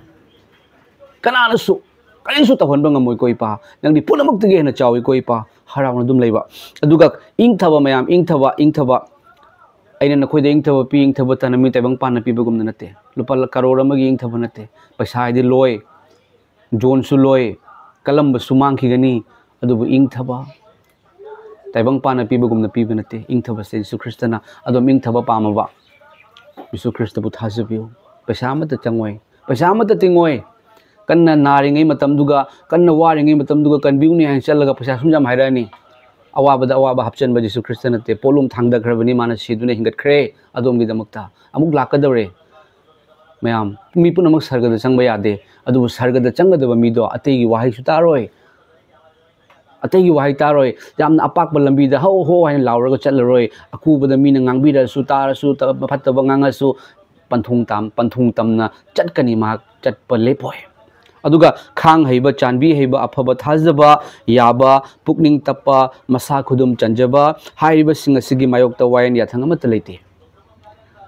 ꯀꯅꯥꯅꯁꯨ ꯀꯔꯤꯁꯨ ꯇꯧꯍꯟꯕ ꯉꯝꯃꯣꯏꯀꯣ ꯏꯄꯥ꯫ ꯅꯪꯗꯤ ꯄꯨꯝꯅꯃꯛꯇꯒꯤ ꯍꯦꯟꯅ ꯆꯥꯎꯏꯀꯣ ꯏꯄꯥ꯫ ꯍꯔꯥꯎꯅ ꯑꯗꯨꯝ ꯂꯩꯕ꯫ ꯑꯗꯨꯒ ꯏꯪꯊꯕ ꯃꯌꯥꯝ, ꯏꯪꯊꯕ, ꯏꯪꯊꯕ꯫ ꯑꯩꯅ ꯅꯈꯣꯏꯗ ꯏꯪꯊꯕ ꯄꯤ, ꯏꯪꯊꯕ ꯇꯅꯃꯤ ꯇꯥꯏꯕꯪ ꯄꯥꯟꯅ ꯄꯤꯕꯒꯨꯝꯅ ꯅꯠꯇꯦ꯫ ꯂꯨꯄꯥ ꯀꯔꯣꯔ ꯑꯃꯒꯤ ꯏꯪꯊꯕ ꯅꯠꯇꯦ꯫ ꯄꯩꯁꯥ ꯍꯥꯏꯗꯤ ꯂꯣꯏ, ꯖꯣꯟꯁꯨ ꯂꯣꯏ, ꯀꯜꯂꯝꯕꯁꯨ ꯃꯥꯡꯈꯤꯒꯅꯤ꯫ ꯑꯗꯨꯕꯨ ꯏꯪꯊꯕ ꯇꯥꯏꯕꯪ ꯄꯥꯟꯅ ꯄꯤꯕꯒꯨꯝꯅ ꯄꯤꯕ ꯅꯠꯇꯦ꯫ ꯏꯪꯊꯕꯁꯦ ꯖꯤꯁꯨ ꯈ꯭ꯔꯤꯁꯇꯅ꯫ ꯑꯗꯨꯝ ꯏꯪꯊꯕ ꯄꯥꯝꯃꯕ, ꯖꯤꯁꯨ ꯈ꯭ꯔꯤꯁꯇꯕꯨ ꯊꯥꯖꯕꯤꯌꯨ꯫ ꯄꯩꯁꯥ ꯑꯃꯠꯇ ꯆꯪꯉꯣꯏ, ꯄꯩꯁꯥ ꯑꯃꯠꯇ ꯇꯤꯡꯉꯣꯏ꯫ ꯀꯟꯅ ꯅꯥꯔꯤꯉꯩ ꯃꯇꯝꯗꯨꯒ, ꯀꯟꯅ ꯋꯥꯔꯤꯉꯩ ꯃꯇꯝꯗꯨꯒ ꯀꯟꯕꯤꯌꯨꯅꯦ ꯍꯥꯏꯅ ꯆꯠꯂꯒ ꯄꯩꯁꯥ ꯁꯨꯝ ꯌꯥꯝ ꯍꯥꯏꯔꯛꯑꯅꯤ꯫ ꯑꯋꯥꯕꯗ ꯑꯋꯥꯕ ꯍꯥꯞꯆꯤꯟꯕ ꯖꯤꯁꯨ ꯈ꯭ꯔꯤꯁꯇ ꯅꯠꯇꯦ꯫ ꯄꯣꯠꯂꯨꯝ ꯊꯥꯡꯗꯈ꯭ꯔꯕꯅꯤ, ꯃꯥꯅ ꯁꯤꯗꯨꯅ ꯍꯤꯡꯒꯠꯈ꯭ꯔꯦ ꯑꯗꯣꯝꯒꯤꯗꯃꯛꯇ꯫ ꯑꯃꯨꯛ ꯂꯥꯛꯀꯗꯧꯔꯦ꯫ ꯃꯌꯥꯝ, ꯃꯤ ꯄꯨꯝꯅꯃꯛ ꯁꯔꯒꯗ ꯆꯪꯕ ꯌꯥꯗꯦ꯫ ꯑꯗꯨꯕꯨ ꯁꯔꯒꯗ ꯆꯪꯒꯗꯕ ꯃꯤꯗꯣ ꯑꯇꯩꯒꯤ ꯋꯥꯍꯩꯁꯨ ꯇꯥꯔꯣꯏ꯫ ꯑꯇꯩꯒꯤ ꯋꯥꯍꯩ ꯇꯥꯔꯣꯏ꯫ ꯌꯥꯝꯅ ꯑꯄꯥꯛꯄ ꯂꯝꯕꯤꯗ ꯍꯧ ꯍꯧ ꯍꯥꯏꯅ ꯂꯥꯎꯔꯒ ꯆꯠꯂꯔꯣꯏ꯫ ꯑꯀꯨꯕꯗ ꯃꯤꯅ ꯉꯥꯡꯕꯤꯔꯁꯨ, ꯇꯥꯔꯁꯨ, ꯇ-, ꯐꯠꯇꯕ ꯉꯥꯡꯉꯁꯨ, ꯄꯟꯊꯨꯡ ꯇꯥꯝ-, ꯄꯟꯊꯨꯡ ꯇꯝꯅ ꯆꯠꯀꯅꯤ꯫ ꯃꯍꯥꯛ ꯆꯠꯄ ꯂꯦꯞꯄꯣꯏ꯫ ꯑꯗꯨꯒ ꯈꯥꯡ ꯍꯩꯕ, ꯆꯥꯟꯕꯤ ꯍꯩꯕ, ꯑꯐꯕ, ꯊꯥꯖꯕ ꯌꯥꯕ, ꯄꯨꯛꯅꯤꯡ ꯇꯞꯄ, ꯃꯁꯥ ꯈꯨꯗꯨꯝ ꯆꯟꯖꯕ ꯍꯥꯏꯔꯤꯕꯁꯤꯡ ꯑꯁꯤꯒꯤ ꯃꯥꯌꯣꯛꯇ ꯋꯥꯌꯦꯟ ꯌꯥꯊꯪ ꯑꯃꯠꯇ ꯂꯩꯇꯦ꯫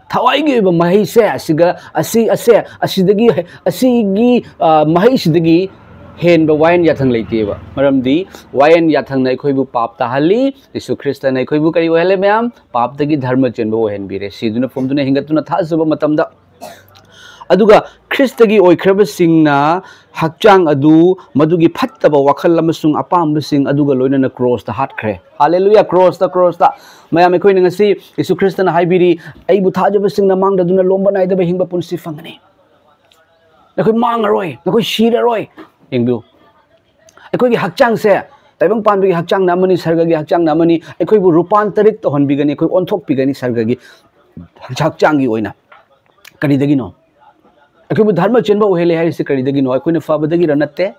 ꯊꯋꯥꯏꯒꯤ ꯑꯣꯏꯕ ꯃꯍꯩꯁꯦ ꯑꯁꯤꯒ, ꯑꯁꯤ, ꯑꯁꯦ, ꯑꯁꯤꯗꯒꯤ, ꯑꯁꯤꯒꯤ, ꯑ, ꯃꯍꯩꯁꯤꯗꯒꯤ ꯍꯦꯟꯕ ꯋꯥꯌꯦꯟ ꯌꯥꯊꯪ ꯂꯩꯇꯦꯕ꯫ ꯃꯔꯝꯗꯤ ꯋꯥꯌꯦꯟ ꯌꯥꯊꯪꯅ ꯑꯩꯈꯣꯏꯕꯨ ꯄꯥꯞ ꯇꯥꯍꯜꯂꯤ꯫ ꯖꯤꯁꯨ ꯈ꯭ꯔꯤꯁꯇꯅ ꯑꯩꯈꯣꯏꯕꯨ ꯀꯔꯤ ꯑꯣꯏꯍꯜꯂꯦ ꯃꯌꯥꯝ? ꯄꯥꯞꯇꯒꯤ ꯙꯔꯃ ꯆꯦꯟꯕ ꯑꯣꯏꯍꯟꯕꯤꯔꯦ꯫ ꯁꯤꯗꯨꯅ ꯐꯨꯝꯗꯨꯅ ꯍꯤꯡꯒꯠꯇꯨꯅ ꯊꯥꯖꯕ ꯃꯇꯝꯗ꯫ ꯑꯗꯨꯒ ꯈ꯭ꯔꯤꯁꯇꯒꯤ ꯑꯣꯏꯈ꯭ꯔꯕꯁꯤꯡꯅ ꯍꯛꯆꯥꯡ ꯑꯗꯨ ꯃꯗꯨꯒꯤ ꯐꯠꯇꯕ ꯋꯥꯈꯜ ꯑꯃꯁꯨꯡ ꯑꯄꯥꯝꯕꯁꯤꯡ ꯑꯗꯨꯒ ꯂꯣꯏꯅꯅ ꯀ꯭ꯔꯣꯁꯇ ꯍꯥꯠꯈ꯭ꯔꯦ꯫ ꯍꯥꯂꯦꯂꯨꯌꯥ, ꯀ꯭ꯔꯣꯁꯇ, ꯀ꯭ꯔꯣꯁꯇ꯫ ꯃꯌꯥꯝ, ꯑꯩꯈꯣꯏꯅ ꯉꯁꯤ ꯖꯤꯁꯨ ꯈ꯭ꯔꯤꯁꯇꯅ ꯍꯥꯏꯕꯤꯔꯤ, "ꯑꯩꯕꯨ ꯊꯥꯖꯕꯁꯤꯡꯅ ꯃꯥꯡꯗꯗꯨꯅ ꯂꯣꯝꯕ ꯅꯥꯏꯗꯕ ꯍꯤꯡꯕ ꯄꯨꯟꯁꯤ ꯐꯪꯒꯅꯤ꯫ ꯅꯈꯣꯏ ꯃꯥꯡꯉꯔꯣꯏ, ꯅꯈꯣꯏ ꯁꯤꯔꯔꯣꯏ"꯫ ꯌꯦꯡꯕꯤꯌꯨ, ꯑꯩꯈꯣꯏꯒꯤ ꯍꯛꯆꯥꯡꯁꯦ ꯇꯥꯏꯕꯪ ꯄꯥꯟꯕꯒꯤ ꯍꯛꯆꯥꯡꯅ ꯑꯃꯅꯤ, ꯁꯔꯒꯒꯤ ꯍꯛꯆꯥꯡꯅ ꯑꯃꯅꯤ꯫ ꯑꯩꯈꯣꯏꯕꯨ ꯔꯨꯄꯥꯟꯇꯔꯤꯠ ꯇꯧꯍꯟꯕꯤꯒꯅꯤ, ꯑꯩꯈꯣꯏ ꯑꯣꯟꯊꯣꯛꯄꯤꯒꯅꯤ ꯁꯔꯒꯒꯤ ꯍꯛꯆꯥꯡꯒꯤ ꯑꯣꯏꯅ꯫ ꯀꯔꯤꯗꯒꯤꯅꯣ? ꯑꯩꯈꯣꯏꯕꯨ ꯙꯔꯃ ꯆꯦꯟꯕ ꯑꯣꯏꯍꯜꯂꯦ ꯍꯥꯏꯔꯤꯁꯤ ꯀꯔꯤꯗꯒꯤꯅꯣ? ꯑꯩꯈꯣꯏꯅ ꯐꯕꯗꯒꯤꯔ? ꯅꯠꯇꯦ꯫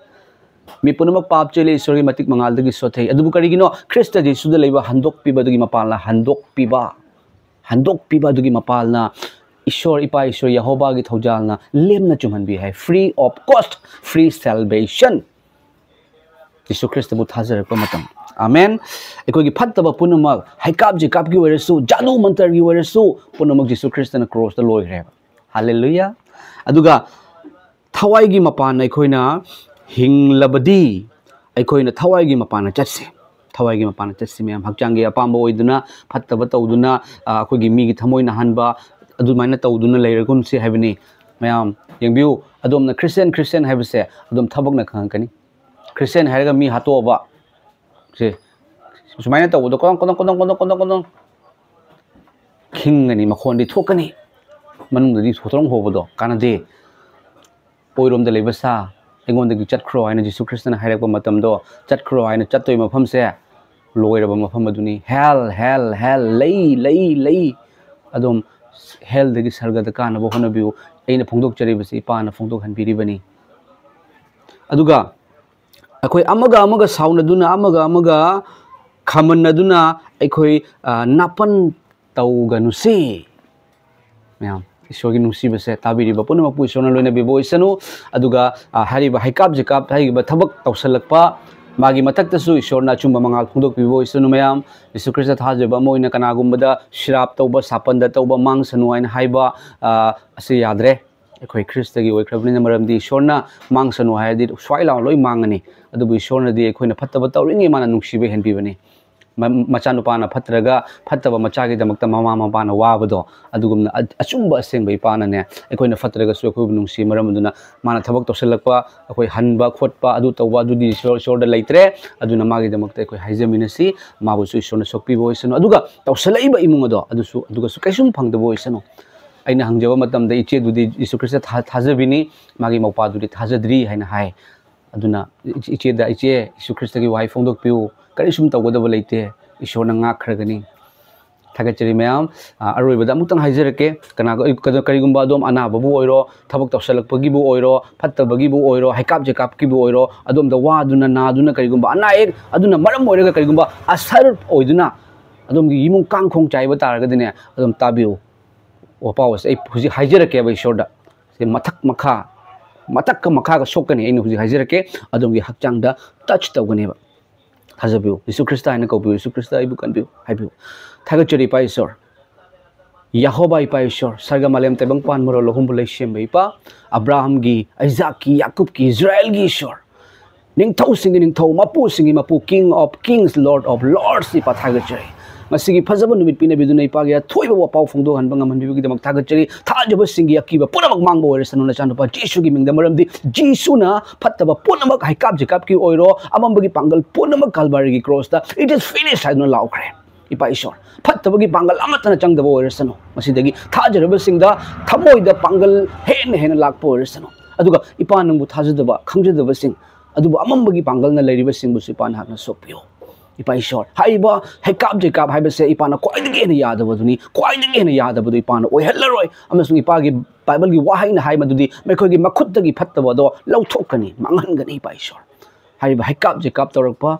ꯃꯤ ꯄꯨꯝꯅꯃꯛ ꯄꯥꯞ ꯆꯦꯜꯂꯤ, ꯏꯁꯣꯔꯒꯤ ꯃꯇꯤꯛ ꯃꯉꯥꯜꯗꯒꯤ ꯁꯣꯊꯩ꯫ ꯑꯗꯨꯕꯨ ꯀꯔꯤꯒꯤꯅꯣ? ꯈ꯭ꯔꯤꯁꯇ ꯖꯤꯁꯨꯗ ꯂꯩꯕ ꯍꯟꯗꯣꯛꯄꯤꯕꯗꯨꯒꯤ ꯃꯄꯥꯜꯅ ꯍꯟꯗꯣꯛꯄꯤꯕ, ꯍꯟꯗꯣꯛꯄꯤꯕ ꯑꯗꯨꯒꯤ ꯃꯄꯥꯜꯅ ꯏꯁꯣꯔ, ꯏꯄꯥ ꯏꯁꯣꯔ ꯌꯦꯍꯣꯕꯥꯒꯤ ꯊꯧꯖꯥꯜꯅ ꯂꯦꯝꯅ ꯆꯨꯝꯍꯟꯕꯤ ꯍꯥꯏ꯫ Free of cost, free salvation꯫ ꯖꯤꯁꯨ ꯈ꯭ꯔꯤꯁꯇꯕꯨ ꯊꯥꯖꯔꯛꯄ ꯃꯇꯝ꯫ ꯑꯃꯦꯟ꯫ ꯑꯩꯈꯣꯏꯒꯤ ꯐꯠꯇꯕ ꯄꯨꯝꯅꯃꯛ, ꯍꯩꯀꯥꯞ ꯖꯤꯀꯥꯞꯀꯤ ꯑꯣꯏꯔꯁꯨ, ꯖꯥꯗꯨ ꯃꯟꯇꯔꯒꯤ ꯑꯣꯏꯔꯁꯨ, ꯄꯨꯝꯅꯃꯛ ꯖꯤꯁꯨ ꯈ꯭ꯔꯤꯁꯇꯅ ꯀ꯭ꯔꯣꯁꯇ ꯂꯣꯏꯈ꯭ꯔꯦꯕ꯫ ꯍꯥꯂꯦꯂꯨꯌꯥ꯫ ꯑꯗꯨꯒ ꯊꯋꯥꯏꯒꯤ ꯃꯄꯥꯟ ꯑꯩꯈꯣꯏꯅ ꯍꯤꯡꯂꯕꯗꯤ, ꯑꯩꯈꯣꯏꯅ ꯊꯋꯥꯏꯒꯤ ꯃꯄꯥꯟꯗ ꯆꯠꯁꯤ꯫ ꯊꯋꯥꯏꯒꯤ ꯃꯄꯥꯟꯗ ꯆꯠꯁꯤ ꯃꯌꯥꯝ꯫ ꯍꯛꯆꯥꯡꯒꯤ ꯑꯄꯥꯝꯕ ꯑꯣꯏꯗꯨꯅ, ꯐꯠꯇꯕ ꯇꯧꯗꯨꯅ, ꯑ, ꯑꯩꯈꯣꯏꯒꯤ ꯃꯤꯒꯤ ꯊꯃꯣꯏ ꯅꯥꯍꯟꯕ, ꯑꯗꯨꯃꯥꯏꯅ ꯇꯧꯗꯨꯅ ꯂꯩꯔꯒꯨꯝꯁꯤ ꯍꯥꯏꯕꯅꯤ꯫ ꯃꯌꯥꯝ ꯌꯦꯡꯕꯤꯌꯨ, ꯑꯗꯣꯝꯅ ꯈ꯭ꯔꯤꯁꯇꯤꯌꯥꯟ, ꯈ꯭ꯔꯤꯁꯇꯤꯌꯥꯟ ꯍꯥꯏꯕꯁꯦ ꯑꯗꯨꯝ ꯊꯕꯛꯅ ꯈꯪꯉꯛꯀꯅꯤ꯫ ꯈ꯭ꯔꯤꯁꯇꯤꯌꯥꯟ ꯍꯥꯏꯔꯒ ꯃꯤ ꯍꯥꯠꯇꯣꯛꯑꯕ, ꯁꯦ, ꯁꯨꯃꯥꯏꯅ ꯇꯧꯕꯗꯣ ꯀꯣꯗꯣꯡ, ꯀꯣꯗꯣꯡ, ꯀꯣꯗꯣꯡ, ꯀꯣꯗꯣꯡ, ꯀꯣꯗꯣꯡ, ꯀꯣꯗꯣꯡ ꯈꯤꯡꯒꯅꯤ, ꯃꯈꯣꯟꯗꯤ ꯊꯣꯛꯀꯅꯤ, ꯃꯅꯨꯡꯗꯗꯤ ꯊꯣꯇ꯭ꯔꯣꯡ ꯍꯣꯕꯗꯣ ꯀꯥꯟꯅꯗꯦ꯫ ꯑꯣꯏꯔꯣꯝꯗ ꯂꯩꯕ ꯁꯥ, ꯑꯩꯉꯣꯟꯗꯒꯤ ꯆꯠꯈ꯭ꯔꯣ ꯍꯥꯏꯅ ꯖꯤꯁꯨ ꯈ꯭ꯔꯤꯁꯇꯅ ꯍꯥꯏꯔꯛꯄ ꯃꯇꯝꯗꯣ, ꯆꯠꯈ꯭ꯔꯣ ꯍꯥꯏꯅ ꯆꯠꯇꯣꯏ ꯃꯐꯝꯁꯦ ꯂꯣꯏꯔꯕ ꯃꯐꯝ ꯑꯗꯨꯅꯤ꯫ Hell, hell, hell, ꯂꯩ, ꯂꯩ, ꯂꯩ꯫ ꯑꯗꯨꯝ hellꯗꯒꯤ ꯁꯔꯒꯗ ꯀꯥꯅꯕ ꯍꯣꯠꯅꯕꯤꯌꯨ꯫ ꯑꯩꯅ ꯐꯣꯡꯗꯣꯛꯆꯔꯤꯕꯁꯤ ꯏꯄꯥꯅ ꯐꯣꯡꯗꯣꯛꯍꯟꯕꯤꯔꯤꯕꯅꯤ꯫ ꯑꯗꯨꯒ ꯑꯩꯈꯣꯏ ꯑꯃꯒ ꯑꯃꯒ ꯁꯥꯎꯅꯗꯨꯅ, ꯑꯃꯒ ꯑꯃꯒ ꯈꯥꯃꯟꯅꯗꯨꯅ ꯑꯩꯈꯣꯏ, ꯑ, ꯅꯥꯄꯟ ꯇꯧꯒꯅꯨꯁꯤ꯫ ꯃꯌꯥꯝ, ꯏꯁꯣꯔꯒꯤ ꯅꯨꯡꯁꯤꯕꯁꯦ ꯇꯥꯕꯤꯔꯤꯕ ꯄꯨꯝꯅꯃꯛꯄꯨ ꯏꯁꯣꯔꯅ ꯂꯣꯏꯅꯕꯤꯕ ꯑꯣꯏꯁꯅꯨ꯫ ꯑꯗꯨꯒ, ꯑ, ꯍꯥꯏꯔꯤꯕ ꯍꯩꯀꯥꯞ ꯖꯤꯀꯥꯞ ꯍꯥꯏꯔꯤꯕ ꯊꯕꯛ ꯇꯧꯁꯜꯂꯛꯄ, ꯃꯥꯒꯤ ꯃꯊꯛꯇꯁꯨ ꯏꯁꯣꯔꯅ ꯑꯆꯨꯝꯕ ꯃꯉꯥꯜ ꯐꯣꯡꯗꯣꯛꯄꯤꯕ ꯑꯣꯏꯁꯅꯨ꯫ ꯃꯌꯥꯝ, ꯖꯤꯁꯨ ꯈ꯭ꯔꯤꯁꯇ ꯊꯥꯖꯕ ꯑꯃ ꯑꯣꯏꯅ ꯀꯅꯥꯒꯨꯝꯕꯗ ꯁꯤꯔꯥꯞ ꯇꯧꯕ, ꯁꯥꯄꯟꯗ ꯇꯧꯕ, ꯃꯥꯡꯁꯅꯨ ꯍꯥꯏꯅ ꯍꯥꯏꯕ, ꯑ, ꯑꯁꯤ ꯌꯥꯗ꯭ꯔꯦ꯫ ꯑꯩꯈꯣꯏ ꯈ꯭ꯔꯤꯁꯇꯒꯤ ꯑꯣꯏꯈ꯭ꯔꯕꯅꯤꯅ, ꯃꯔꯝꯗꯤ ꯏꯁꯣꯔꯅ ꯃꯥꯡꯁꯅꯨ ꯍꯥꯏꯔꯗꯤ ꯁ꯭ꯋꯥꯏ ꯂꯥꯎꯅ ꯂꯣꯏ ꯃꯥꯡꯉꯅꯤ꯫ ꯑꯗꯨꯕꯨ ꯏꯁꯣꯔꯅꯗꯤ ꯑꯩꯈꯣꯏꯅ ꯐꯠꯇꯕ ꯇꯧꯔꯤꯉꯩ ꯃꯥꯅ ꯅꯨꯡꯁꯤꯕ ꯍꯦꯟꯕꯤꯕꯅꯤ꯫ ꯃ-, ꯃꯆꯥꯅꯨꯄꯥꯅ ꯐꯠꯇ꯭ꯔꯒ ꯐꯠꯇꯕ ꯃꯆꯥꯒꯤꯗꯃꯛꯇ ꯃꯃꯥ ꯃꯄꯥꯅ ꯋꯥꯕꯗꯣ, ꯑꯗꯨꯒꯨꯝꯅ ꯑ-, ꯑꯆꯨꯝꯕ ꯑꯁꯦꯡꯕ ꯏꯄꯥꯅꯅꯦ, ꯑꯩꯈꯣꯏꯅ ꯐꯠꯇ꯭ꯔꯒꯁꯨ ꯑꯩꯈꯣꯏꯕꯨ ꯅꯨꯡꯁꯤ꯫ ꯃꯔꯝ ꯑꯗꯨꯅ ꯃꯥꯅ ꯊꯕꯛ ꯇꯧꯁꯜꯂꯛꯄ, ꯑꯩꯈꯣꯏ ꯍꯟꯕ ꯈꯣꯠꯄ, ꯑꯗꯨ ꯇꯧꯕ, ꯑꯗꯨꯗꯤ ꯏꯁꯣꯔ, ꯏꯁꯣꯔꯗ ꯂꯩꯇ꯭ꯔꯦ꯫ ꯑꯗꯨꯅ ꯃꯥꯒꯤꯗꯃꯛꯇ ꯑꯩꯈꯣꯏ ꯍꯥꯏꯖꯃꯤꯟꯅꯁꯤ, ꯃꯥꯕꯨꯁꯨ ꯏꯁꯣꯔꯅ ꯁꯣꯛꯄꯤꯕ ꯑꯣꯏꯁꯅꯨ꯫ ꯑꯗꯨꯒ ꯇꯧꯁꯜꯂꯛꯏꯕ ꯏꯃꯨꯡ ꯑꯗꯣ, ꯑꯗꯨꯁꯨ, ꯑꯗꯨꯒꯁꯨ ꯀꯩꯁꯨꯝ ꯐꯪꯗꯕ ꯑꯣꯏꯁꯅꯨ꯫ ꯑꯩꯅ ꯍꯪꯖꯕ ꯃꯇꯝꯗ ꯏꯆꯦꯗꯨꯗꯤ ꯖꯤꯁꯨ ꯈ꯭ꯔꯤꯁꯇ ꯊꯥ-, ꯊꯥꯖꯕꯤꯅꯤ, ꯃꯥꯒꯤ ꯃꯧꯄꯥꯗꯨꯗꯤ ꯊꯥꯖꯗ꯭ꯔꯤ ꯍꯥꯏꯅ ꯍꯥꯏ꯫ ꯑꯗꯨꯅ ꯏꯆꯦꯗ, "ꯏꯆꯦ, ꯌꯤꯁꯨ ꯈ꯭ꯔꯤꯁꯇꯒꯤ ꯋꯥꯍꯩ ꯐꯣꯡꯗꯣꯛꯄꯤꯌꯨ, ꯀꯔꯤꯁꯨꯝ ꯇꯧꯒꯗꯕ ꯂꯩꯇꯦ, ꯏꯁꯣꯔꯅ ꯉꯥꯛꯈ꯭ꯔꯒꯅꯤ"꯫ ꯊꯥꯒꯠꯆꯔꯤ ꯃꯌꯥꯝ꯫ ꯑ, ꯑꯔꯣꯏꯕꯗ ꯑꯃꯨꯛꯇꯪ ꯍꯥꯏꯖꯔꯛꯀꯦ, ꯀꯅꯥꯒ-, ꯀꯔꯤꯒꯨꯝꯕ ꯑꯗꯣꯝ ꯑꯅꯥꯕꯕꯨ ꯑꯣꯏꯔꯣ, ꯊꯕꯛ ꯇꯧꯁꯜꯂꯛꯄꯒꯤꯕꯨ ꯑꯣꯏꯔꯣ, ꯐꯠꯇꯕꯒꯤꯕꯨ ꯑꯣꯏꯔꯣ, ꯍꯩꯀꯥꯞ ꯆꯩꯀꯥꯞꯀꯤꯕꯨ ꯑꯣꯏꯔꯣ, ꯑꯗꯣꯝꯗ ꯋꯥꯗꯨꯅ ꯅꯥꯗꯨꯅ ꯀꯔꯤꯒꯨꯝꯕ ꯑꯅꯥ ꯑꯌꯦꯛ ꯑꯗꯨꯅ ꯃꯔꯝ ꯑꯣꯏꯔꯒ ꯀꯔꯤꯒꯨꯝꯕ ꯑꯁꯔ ꯑꯣꯏꯗꯨꯅ ꯑꯗꯣꯝꯒꯤ ꯏꯃꯨꯡ ꯀꯥꯡꯈꯣꯡ ꯆꯥꯏꯕ ꯇꯥꯔꯒꯗꯤꯅꯦ, ꯑꯗꯨꯝ ꯇꯥꯕꯤꯌꯨ꯫ ꯋꯥꯄꯥꯎ ꯑꯁꯦ ꯑꯩ ꯍꯧꯖꯤꯛ ꯍꯥꯏꯖꯔꯛꯀꯦꯕ ꯏꯁꯣꯔꯗ꯫ ꯁꯤ ꯃꯊꯛ ꯃꯈꯥ, ꯃꯊꯛꯀ ꯃꯈꯥꯒ ꯁꯣꯛꯀꯅꯤ, ꯑꯩꯅ ꯍꯧꯖꯤꯛ ꯍꯥꯏꯖꯔꯛꯀꯦ꯫ ꯑꯗꯣꯝꯒꯤ ꯍꯛꯆꯥꯡꯗ ꯇꯆ ꯇꯧꯒꯅꯦꯕ꯫ ꯊꯥꯖꯕꯤꯌꯨ, ꯌꯤꯁꯨ ꯈ꯭ꯔꯤꯁꯇ ꯍꯥꯏꯅ ꯀꯧꯕꯤꯌꯨ, ꯌꯤꯁꯨ ꯈ꯭ꯔꯤꯁꯇ ꯑꯩꯕꯨ ꯀꯟꯕꯤꯌꯨ ꯍꯥꯏꯕꯤꯌꯨ꯫ ꯊꯥꯒꯠꯆꯔꯤ ꯏꯄꯥ ꯏꯁꯣꯔ, ꯌꯦꯍꯣꯕꯥ ꯏꯄꯥ ꯏꯁꯣꯔ, ꯁꯔꯒ ꯃꯥꯂꯦꯝ ꯇꯥꯏꯕꯪ ꯄꯥꯟꯕ ꯃꯔꯣꯜ ꯑꯍꯨꯝꯕꯨ ꯂꯩꯁꯦꯝꯕ ꯏꯄꯥ, ꯑꯕ꯭ꯔꯥꯍꯝꯒꯤ, ꯑꯩꯖꯥꯛꯀꯤ, ꯌꯥꯀꯨꯕꯀꯤ, ꯏꯁꯔꯥꯌꯦꯜꯒꯤ ꯏꯁꯣꯔ, ꯅꯤꯡꯊꯧꯁꯤꯡꯒꯤ ꯅꯤꯡꯊꯧ, ꯃꯄꯨꯁꯤꯡꯒꯤ ꯃꯄꯨ, King of Kings, Lord of Lords, ꯏꯄꯥ ꯊꯥꯒꯠꯆꯔꯤ꯫ ꯉꯁꯤꯒꯤ ꯐꯖꯕ ꯅꯨꯃꯤꯠ ꯄꯤꯅꯕꯤꯗꯨꯅ ꯏꯄꯥꯒꯤ ꯑꯊꯣꯏꯕ ꯋꯥꯄꯥꯎ ꯐꯣꯡꯗꯣꯛꯍꯟꯕ ꯉꯝꯍꯟꯕꯤꯕꯒꯤꯗꯃꯛ ꯊꯥꯒꯠꯆꯔꯤ꯫ ꯊꯥꯖꯕꯁꯤꯡꯒꯤ ꯑꯀꯤꯕ ꯄꯨꯝꯅꯃꯛ ꯃꯥꯡꯕ ꯑꯣꯏꯔꯁꯅꯨ ꯅꯆꯥꯅꯨꯄꯥ ꯖꯤꯁꯨꯒꯤ ꯃꯤꯡꯗ, ꯃꯔꯝꯗꯤ ꯖꯤꯁꯨꯅ ꯐꯠꯇꯕ ꯄꯨꯝꯅꯃꯛ, ꯍꯩꯀꯥꯞ ꯖꯤꯀꯥꯞꯀꯤ ꯑꯣꯏꯔꯣ, ꯑꯃꯝꯕꯒꯤ ꯄꯥꯡꯒꯜ ꯄꯨꯝꯅꯃꯛ ꯀꯜꯚꯔꯤꯒꯤ ꯀ꯭ꯔꯣꯁꯇ "It is finished" ꯍꯥꯏꯗꯨꯅ ꯂꯥꯎꯈ꯭ꯔꯦ꯫ ꯏꯄꯥ ꯏꯁꯣꯔ, ꯐꯠꯇꯕꯒꯤ ꯄꯥꯡꯒꯜ ꯑꯃꯠꯇꯅ ꯆꯪꯗꯕ ꯑꯣꯏꯔꯁꯅꯨ꯫ ꯃꯁꯤꯗꯒꯤ ꯊꯥꯖꯔꯕꯁꯤꯡꯗ ꯊꯃꯣꯏꯗ ꯄꯥꯡꯒꯜ ꯍꯦꯟꯅ ꯍꯦꯟꯅ ꯂꯥꯛꯄ ꯑꯣꯏꯔꯁꯅꯨ꯫ ꯑꯗꯨꯒ ꯏꯄꯥ ꯅꯪꯕꯨ ꯊꯥꯖꯗꯕ, ꯈꯪꯖꯗꯕꯁꯤꯡ, ꯑꯗꯨꯕꯨ ꯑꯃꯝꯕꯒꯤ ꯄꯥꯡꯒꯜꯅ ꯂꯩꯔꯤꯕꯁꯤꯡꯕꯨꯁꯨ ꯏꯄꯥ ꯅꯍꯥꯛꯅ ꯁꯣꯛꯄꯤꯌꯨ꯫ ꯏꯄꯥ ꯏꯁꯣꯔ, ꯍꯥꯏꯔꯤꯕ ꯍꯩꯀꯥꯞ ꯖꯩꯀꯥꯞ ꯍꯥꯏꯕꯁꯦ ꯏꯄꯥꯅ ꯈ꯭ꯋꯥꯏꯗꯒꯤ ꯍꯦꯟꯅ ꯌꯥꯗꯕꯗꯨꯅꯤ, ꯈ꯭ꯋꯥꯏꯗꯒꯤ ꯍꯦꯟꯅ ꯌꯥꯗꯕꯗꯨ ꯏꯄꯥꯅ ꯑꯣꯏꯍꯜꯂꯔꯣꯏ꯫ ꯑꯃꯁꯨꯡ ꯏꯄꯥꯒꯤ ꯕꯥꯏꯕꯜꯒꯤ ꯋꯥꯍꯩꯅ ꯍꯥꯏ ꯃꯗꯨꯗꯤ ꯃꯈꯣꯏꯒꯤ ꯃꯈꯨꯠꯇꯒꯤ ꯐꯠꯇꯕꯗꯣ ꯂꯧꯊꯣꯛꯀꯅꯤ, ꯃꯥꯡꯍꯟꯒꯅꯤ꯫ ꯏꯄꯥ ꯏꯁꯣꯔ, ꯍꯥꯏꯔꯤꯕ ꯍꯩꯀꯥꯞ ꯖꯩꯀꯥꯞ ꯇꯧꯔꯛꯄ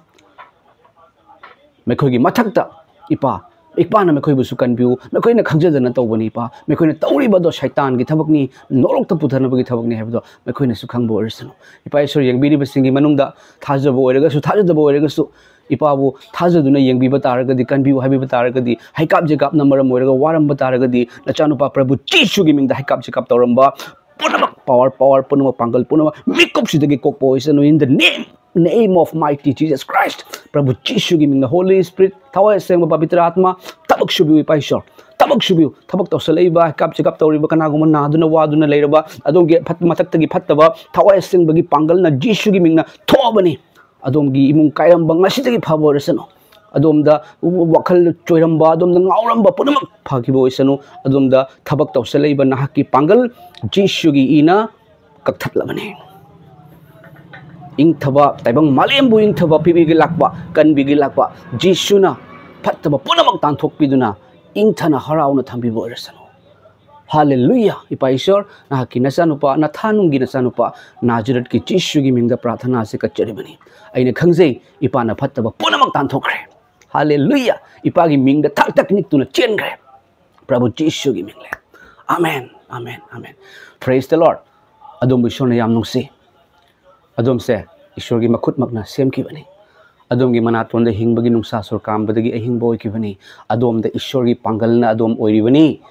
ꯃꯈꯣꯏꯒꯤ ꯃꯊꯛꯇ ꯏꯄꯥ, ꯏꯄꯥꯅ ꯃꯈꯣꯏꯕꯨꯁꯨ ꯀꯟꯕꯤꯌꯨ꯫ ꯃꯈꯣꯏꯅ ꯈꯪꯖꯗꯅ ꯇꯧꯕꯅꯤ ꯏꯄꯥ꯫ ꯃꯈꯣꯏꯅ ꯇꯧꯔꯤꯕꯗꯣ ꯁꯩꯇꯥꯟꯒꯤ ꯊꯕꯛꯅꯤ, ꯅꯣꯔꯣꯛꯇ ꯄꯨꯊꯅꯕꯒꯤ ꯊꯕꯛꯅꯤ ꯍꯥꯏꯕꯗꯣ ꯃꯈꯣꯏꯅꯁꯨ ꯈꯪꯕ ꯑꯣꯏꯔꯁꯅꯨ꯫ ꯏꯄꯥ ꯏꯁꯣꯔ, ꯌꯦꯡꯕꯤꯔꯤꯕꯁꯤꯡꯒꯤ ꯃꯅꯨꯡꯗ ꯊꯥꯖꯕ ꯑꯣꯏꯔꯒꯁꯨ ꯊꯥꯖꯗꯕ ꯑꯣꯏꯔꯒꯁꯨ ꯏꯄꯥꯕꯨ ꯊꯥꯖꯗꯨꯅ ꯌꯦꯡꯕꯤꯕ ꯇꯥꯔꯒꯗꯤ, ꯀꯟꯕꯤꯌꯨ ꯍꯥꯏꯕꯤꯕ ꯇꯥꯔꯒꯗꯤ, ꯍꯩꯀꯥꯞ ꯖꯩꯀꯥꯞꯅ ꯃꯔꯝ ꯑꯣꯏꯔꯒ ꯋꯥꯔꯝꯕ ꯇꯥꯔꯒꯗꯤ, ꯅꯆꯥꯅꯨꯄꯥ ꯄ꯭ꯔꯚꯨ ꯖꯤꯁꯨꯒꯤ ꯃꯤꯡꯗ ꯍꯩꯀꯥꯞ ꯖꯩꯀꯥꯞ ꯇꯧꯔꯝꯕ ꯄꯨꯝꯅꯃꯛ, ꯄꯋꯥꯔ, ꯄꯋꯥꯔ ꯄꯨꯝꯅꯃꯛ, ꯄꯥꯡꯒꯜ ꯄꯨꯝꯅꯃꯛ ꯃꯤꯀꯨꯞꯁꯤꯗꯒꯤ ꯀꯣꯛꯄ ꯑꯣꯏꯁꯅꯨ꯫ In the name, name of mighty Jesus Christ, ꯄ꯭ꯔꯚꯨ ꯖꯤꯁꯨꯒꯤ ꯃꯤꯡꯗ, Holy Spirit, ꯊꯋꯥꯏ ꯑꯁꯦꯡꯕ ꯄꯕꯤꯇ꯭ꯔ ꯑꯥꯠꯃ, ꯊꯕꯛ ꯁꯨꯕꯤꯌꯨ ꯏꯄꯥ ꯏꯁꯣꯔ, ꯊꯕꯛ ꯁꯨꯕꯤꯌꯨ꯫ ꯊꯕꯛ ꯇꯧꯁꯜꯂꯛꯏꯕ, ꯍꯩꯀꯥꯞ ꯆꯤꯀꯥꯞ ꯇꯧꯔꯤꯕ, ꯀꯅꯥꯒꯨꯝꯕ ꯅꯥꯗꯨꯅ ꯋꯥꯗꯨꯅ ꯂꯩꯔꯕ, ꯑꯗꯣꯝꯒꯤ ꯐꯠ-, ꯃꯊꯛꯇꯒꯤ ꯐꯠꯇꯕ ꯊꯋꯥꯏ ꯑꯁꯦꯡꯕꯒꯤ ꯄꯥꯡꯒꯜꯅ ꯖꯤꯁꯨꯒꯤ ꯃꯤꯡꯅ ꯊꯣꯛꯑꯕꯅꯤ꯫ ꯑꯗꯣꯝꯒꯤ ꯏꯃꯨꯡ ꯀꯥꯏꯔꯝꯕ ꯉꯁꯤꯗꯒꯤ ꯐꯕ ꯑꯣꯏꯔꯁꯅꯨ꯫ ꯑꯗꯣꯝꯗ ꯋꯥꯈꯜ ꯆꯣꯏꯔꯝꯕ, ꯑꯗꯣꯝꯗ ꯉꯥꯎꯔꯝꯕ ꯄꯨꯝꯅꯃꯛ ꯐꯈꯤꯕ ꯑꯣꯏꯁꯅꯨ꯫ ꯑꯗꯣꯝꯗ ꯊꯕꯛ ꯇꯧꯁꯜꯂꯛꯏꯕ ꯅꯍꯥꯛꯀꯤ ꯄꯥꯡꯒꯜ ꯖꯤꯁꯨꯒꯤ ꯏꯅ ꯀꯛꯊꯠꯂꯕꯅꯤ꯫ ꯏꯪꯊꯕ, ꯇꯥꯏꯕꯪ ꯃꯥꯂꯦꯝꯕꯨ ꯏꯪꯊꯕ ꯄꯤꯕꯤꯒꯤ ꯂꯥꯛꯄ, ꯀꯟꯕꯤꯒꯤ ꯂꯥꯛꯄ ꯖꯤꯁꯨꯅ ꯐꯠꯇꯕ ꯄꯨꯝꯅꯃꯛ ꯇꯥꯟꯊꯣꯛꯄꯤꯗꯨꯅ ꯏꯪꯊꯅ ꯍꯔꯥꯎꯅ ꯊꯝꯕꯤꯕ ꯑꯣꯏꯔꯁꯅꯨ꯫ ꯍꯥꯂꯦꯂꯨꯌꯥ꯫ ꯏꯄꯥ ꯏꯁꯣꯔ, ꯅꯍꯥꯛꯀꯤ ꯅꯆꯥꯅꯨꯄꯥ, ꯅꯊꯥꯅꯨꯡꯒꯤ ꯅꯆꯥꯅꯨꯄꯥ ꯅꯥꯖꯔꯠꯀꯤ ꯖꯤꯁꯨꯒꯤ ꯃꯤꯡꯗ ꯄ꯭ꯔꯥꯊꯅꯥ ꯑꯁꯤ ꯀꯠꯆꯔꯤꯕꯅꯤ꯫ ꯑꯩꯅ ꯈꯪꯖꯩ, ꯏꯄꯥꯅ ꯐꯠꯇꯕ ꯄꯨꯝꯅꯃꯛ ꯇꯥꯟꯊꯣꯛꯈ꯭ꯔꯦ꯫ ꯍꯥꯂꯦꯂꯨꯌꯥ꯫ ꯏꯄꯥꯒꯤ ꯃꯤꯡꯗ ꯊꯛ ꯊꯛ ꯅꯤꯛꯇꯨꯅ ꯆꯦꯟꯈ꯭ꯔꯦ, ꯄ꯭ꯔꯚꯨ ꯖꯤꯁꯨꯒꯤ ꯃꯤꯡꯂꯦ꯫ Amen, amen, amen. Praise the Lord꯫ ꯑꯗꯣꯝꯕꯨ ꯏꯁꯣꯔꯅ ꯌꯥꯝ ꯅꯨꯡꯁꯤ꯫ ꯑꯗꯣꯝꯁꯦ ꯏꯁꯣꯔꯒꯤ ꯃꯈꯨꯠꯃꯛꯅ ꯁꯦꯝꯈꯤꯕꯅꯤ꯫ ꯑꯗꯣꯝꯒꯤ ꯃꯅꯥꯇꯣꯟꯗ ꯍꯤꯡꯕꯒꯤ ꯅꯨꯡꯁꯥ ꯁꯣꯔ ꯀꯥꯝꯕꯗꯒꯤ ꯑꯍꯤꯡꯕ ꯑꯣꯏꯈꯤꯕꯅꯤ꯫ ꯑꯗꯣꯝꯗ ꯏꯁꯣꯔꯒꯤ ꯄꯥꯡꯒꯜꯅ ꯑꯗꯣꯝ ꯑꯣꯏꯔꯤꯕꯅꯤ,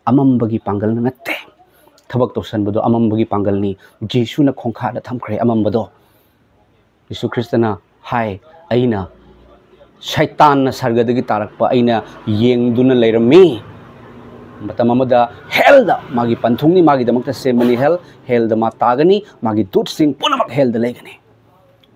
ꯑꯃꯝꯕꯒꯤ ꯄꯥꯡꯒꯜꯅ ꯅꯠꯇꯦ꯫ ꯊꯕꯛ ꯇꯧꯁꯟꯕꯗꯣ ꯑꯃꯝꯕꯒꯤ ꯄꯥꯡꯒꯜꯅꯤ꯫ ꯖꯤꯁꯨꯅ ꯈꯣꯡꯈꯥꯗ ꯊꯝꯈ꯭ꯔꯦ ꯑꯃꯝꯕꯗꯣ꯫ ꯖꯤꯁꯨ ꯈ꯭ꯔꯤꯁꯇꯅ ꯍꯥꯏ, "ꯑꯩꯅ ꯁꯩꯇꯥꯟꯅ ꯁꯔꯒꯗꯒꯤ ꯇꯥꯔꯛꯄ ꯑꯩꯅ ꯌꯦꯡꯗꯨꯅ ꯂꯩꯔꯝꯃꯤ"꯫ ꯃꯇꯝ ꯑꯃꯗ ꯍꯦꯜꯗ ꯃꯥꯒꯤ ꯄꯟꯊꯨꯡꯅꯤ, ꯃꯥꯒꯤꯗꯃꯛꯇ ꯁꯦꯝꯕꯅꯤ ꯍꯦꯜ꯫ ꯍꯦꯜꯗ ꯃꯥ ꯇꯥꯒꯅꯤ, ꯃꯥꯒꯤ ꯗꯨꯠꯁꯤꯡ ꯄꯨꯝꯅꯃꯛ ꯍꯦꯜꯗ ꯂꯩꯒꯅꯤ꯫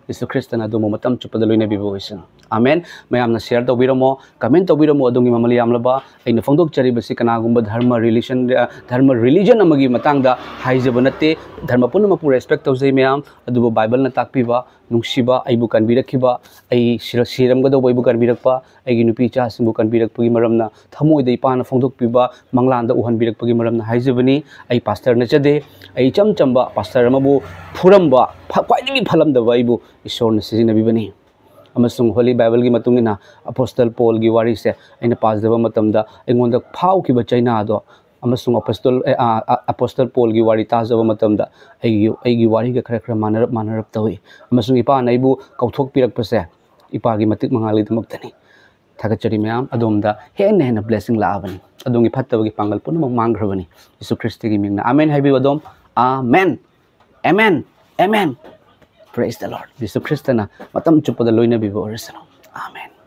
ꯖꯤꯁꯨ ꯈ꯭ꯔꯤꯁꯇꯅ ꯑꯗꯣꯝꯕꯨ ꯃꯇꯝ ꯆꯨꯞꯄꯗ ꯂꯣꯏꯅꯕꯤꯕ ꯑꯣꯏꯁꯅꯨ꯫ ꯑꯃꯦꯟ꯫ ꯃꯌꯥꯝꯅ share ꯇꯧꯕꯤꯔꯝꯃꯣ, comment ꯇꯧꯕꯤꯔꯝꯃꯣ, ꯑꯗꯣꯝꯒꯤ ꯃꯃꯜ ꯌꯥꯝꯂꯕ꯫ ꯑꯩꯅ ꯐꯣꯡꯗꯣꯛꯆꯔꯤꯕꯁꯤ ꯀꯅꯥꯒꯨꯝꯕ ꯙꯔꯃ relation, ꯑ, ꯙꯔꯃ religion ꯑꯃꯒꯤ ꯃꯇꯥꯡꯗ ꯍꯥꯏꯖꯕ ꯅꯠꯇꯦ꯫ ꯙꯔꯃ ꯄꯨꯝꯅꯃꯛꯄꯨ respect ꯇꯧꯖꯩ ꯃꯌꯥꯝ, ꯑꯗꯨꯕꯨ ꯕꯥꯏꯕꯜꯅ ꯇꯥꯛꯄꯤꯕ, ꯅꯨꯡꯁꯤꯕ, ꯑꯩꯕꯨ ꯀꯟꯕꯤꯔꯛꯈꯤꯕ, ꯑꯩ ꯁꯤꯔ-, ꯁꯤꯔꯝꯒꯗꯧꯕ ꯑꯩꯕꯨ ꯀꯟꯕꯤꯔꯛꯄ, ꯑꯩꯒꯤ ꯅꯨꯄꯤ ꯏꯆꯥꯁꯤꯡꯕꯨ ꯀꯟꯕꯤꯔꯛꯄꯒꯤ ꯃꯔꯝꯅ, ꯊꯃꯣꯏꯗ ꯏꯄꯥꯅ ꯐꯣꯡꯗꯣꯛꯄꯤꯕ, ꯃꯪꯂꯥꯟꯗ ꯎꯍꯟꯕꯤꯔꯛꯄꯒꯤ ꯃꯔꯝꯅ ꯍꯥꯏꯖꯕꯅꯤ꯫ ꯑꯩ ꯄꯥꯁꯇꯔ ꯅꯠꯆꯗꯦ꯫ ꯑꯩ ꯏꯆꯝ ꯆꯝꯕ ꯄꯥꯁꯇꯔ ꯑꯃꯕꯨ ꯐꯨꯔꯝꯕ, ꯐ-, ꯈ꯭ꯋꯥꯏꯗꯒꯤ ꯐꯠꯂꯝꯗꯕ ꯑꯩꯕꯨ ꯏꯁꯣꯔꯅ ꯁꯤꯖꯤꯟꯅꯕꯤꯕꯅꯤ꯫ ꯑꯃꯁꯨꯡ ꯍꯣꯂꯤ ꯕꯥꯏꯕꯜꯒꯤ ꯃꯇꯨꯡ ꯏꯟꯅ ꯑꯄꯣꯁꯇꯜ ꯄꯣꯜꯒꯤ ꯋꯥꯔꯤꯁꯦ ꯑꯩꯅ ꯄꯥꯖꯕ ꯃꯇꯝꯗ ꯑꯩꯉꯣꯟꯗ ꯐꯥꯎꯈꯤꯕ ꯆꯩꯅꯥꯗꯣ, ꯑꯃꯁꯨꯡ ꯑꯄꯣꯁꯇꯜ, ꯑꯦ, ꯑ, ꯑ, ꯑꯄꯣꯁꯇꯜ ꯄꯣꯜꯒꯤ ꯋꯥꯔꯤ ꯇꯥꯖꯕ ꯃꯇꯝꯗ ꯑꯩꯒꯤ, ꯑꯩꯒꯤ ꯋꯥꯔꯤꯒ ꯈꯔ ꯈꯔ ꯃꯥꯟꯅꯔꯞ ꯃꯥꯟꯅꯔꯞ ꯇꯧꯏ꯫ ꯑꯃꯁꯨꯡ ꯏꯄꯥꯅ ꯑꯩꯕꯨ ꯀꯧꯊꯣꯛꯄꯤꯔꯛꯄꯁꯦ ꯏꯄꯥꯒꯤ ꯃꯇꯤꯛ ꯃꯉꯥꯜꯒꯤꯗꯃꯛꯇꯅꯤ꯫ ꯊꯥꯒꯠꯆꯔꯤ ꯃꯌꯥꯝ, ꯑꯗꯣꯝꯗ ꯍꯦꯟꯅ ꯍꯦꯟꯅ blessing ꯂꯥꯛꯑꯕꯅꯤ꯫ ꯑꯗꯣꯝꯒꯤ ꯐꯠꯇꯕꯒꯤ ꯄꯥꯡꯒꯜ ꯄꯨꯝꯅꯃꯛ ꯃꯥꯡꯈ꯭ꯔꯕꯅꯤ꯫ ꯌꯤꯁꯨ ꯈ꯭ꯔꯤꯁꯇꯒꯤ ꯃꯤꯡꯅ ꯑꯃꯦꯟ ꯍꯥꯏꯕꯤꯌꯨ ꯑꯗꯣꯝ꯫ Amen, amen, amen. Praise the Lord꯫ ꯌꯤꯁꯨ ꯈ꯭ꯔꯤꯁꯇꯅ ꯃꯇꯝ ꯆꯨꯞꯄꯗ ꯂꯣꯏꯅꯕꯤꯕ ꯑꯣꯏꯔꯁꯅꯨ꯫ ꯑꯃꯦꯟ꯫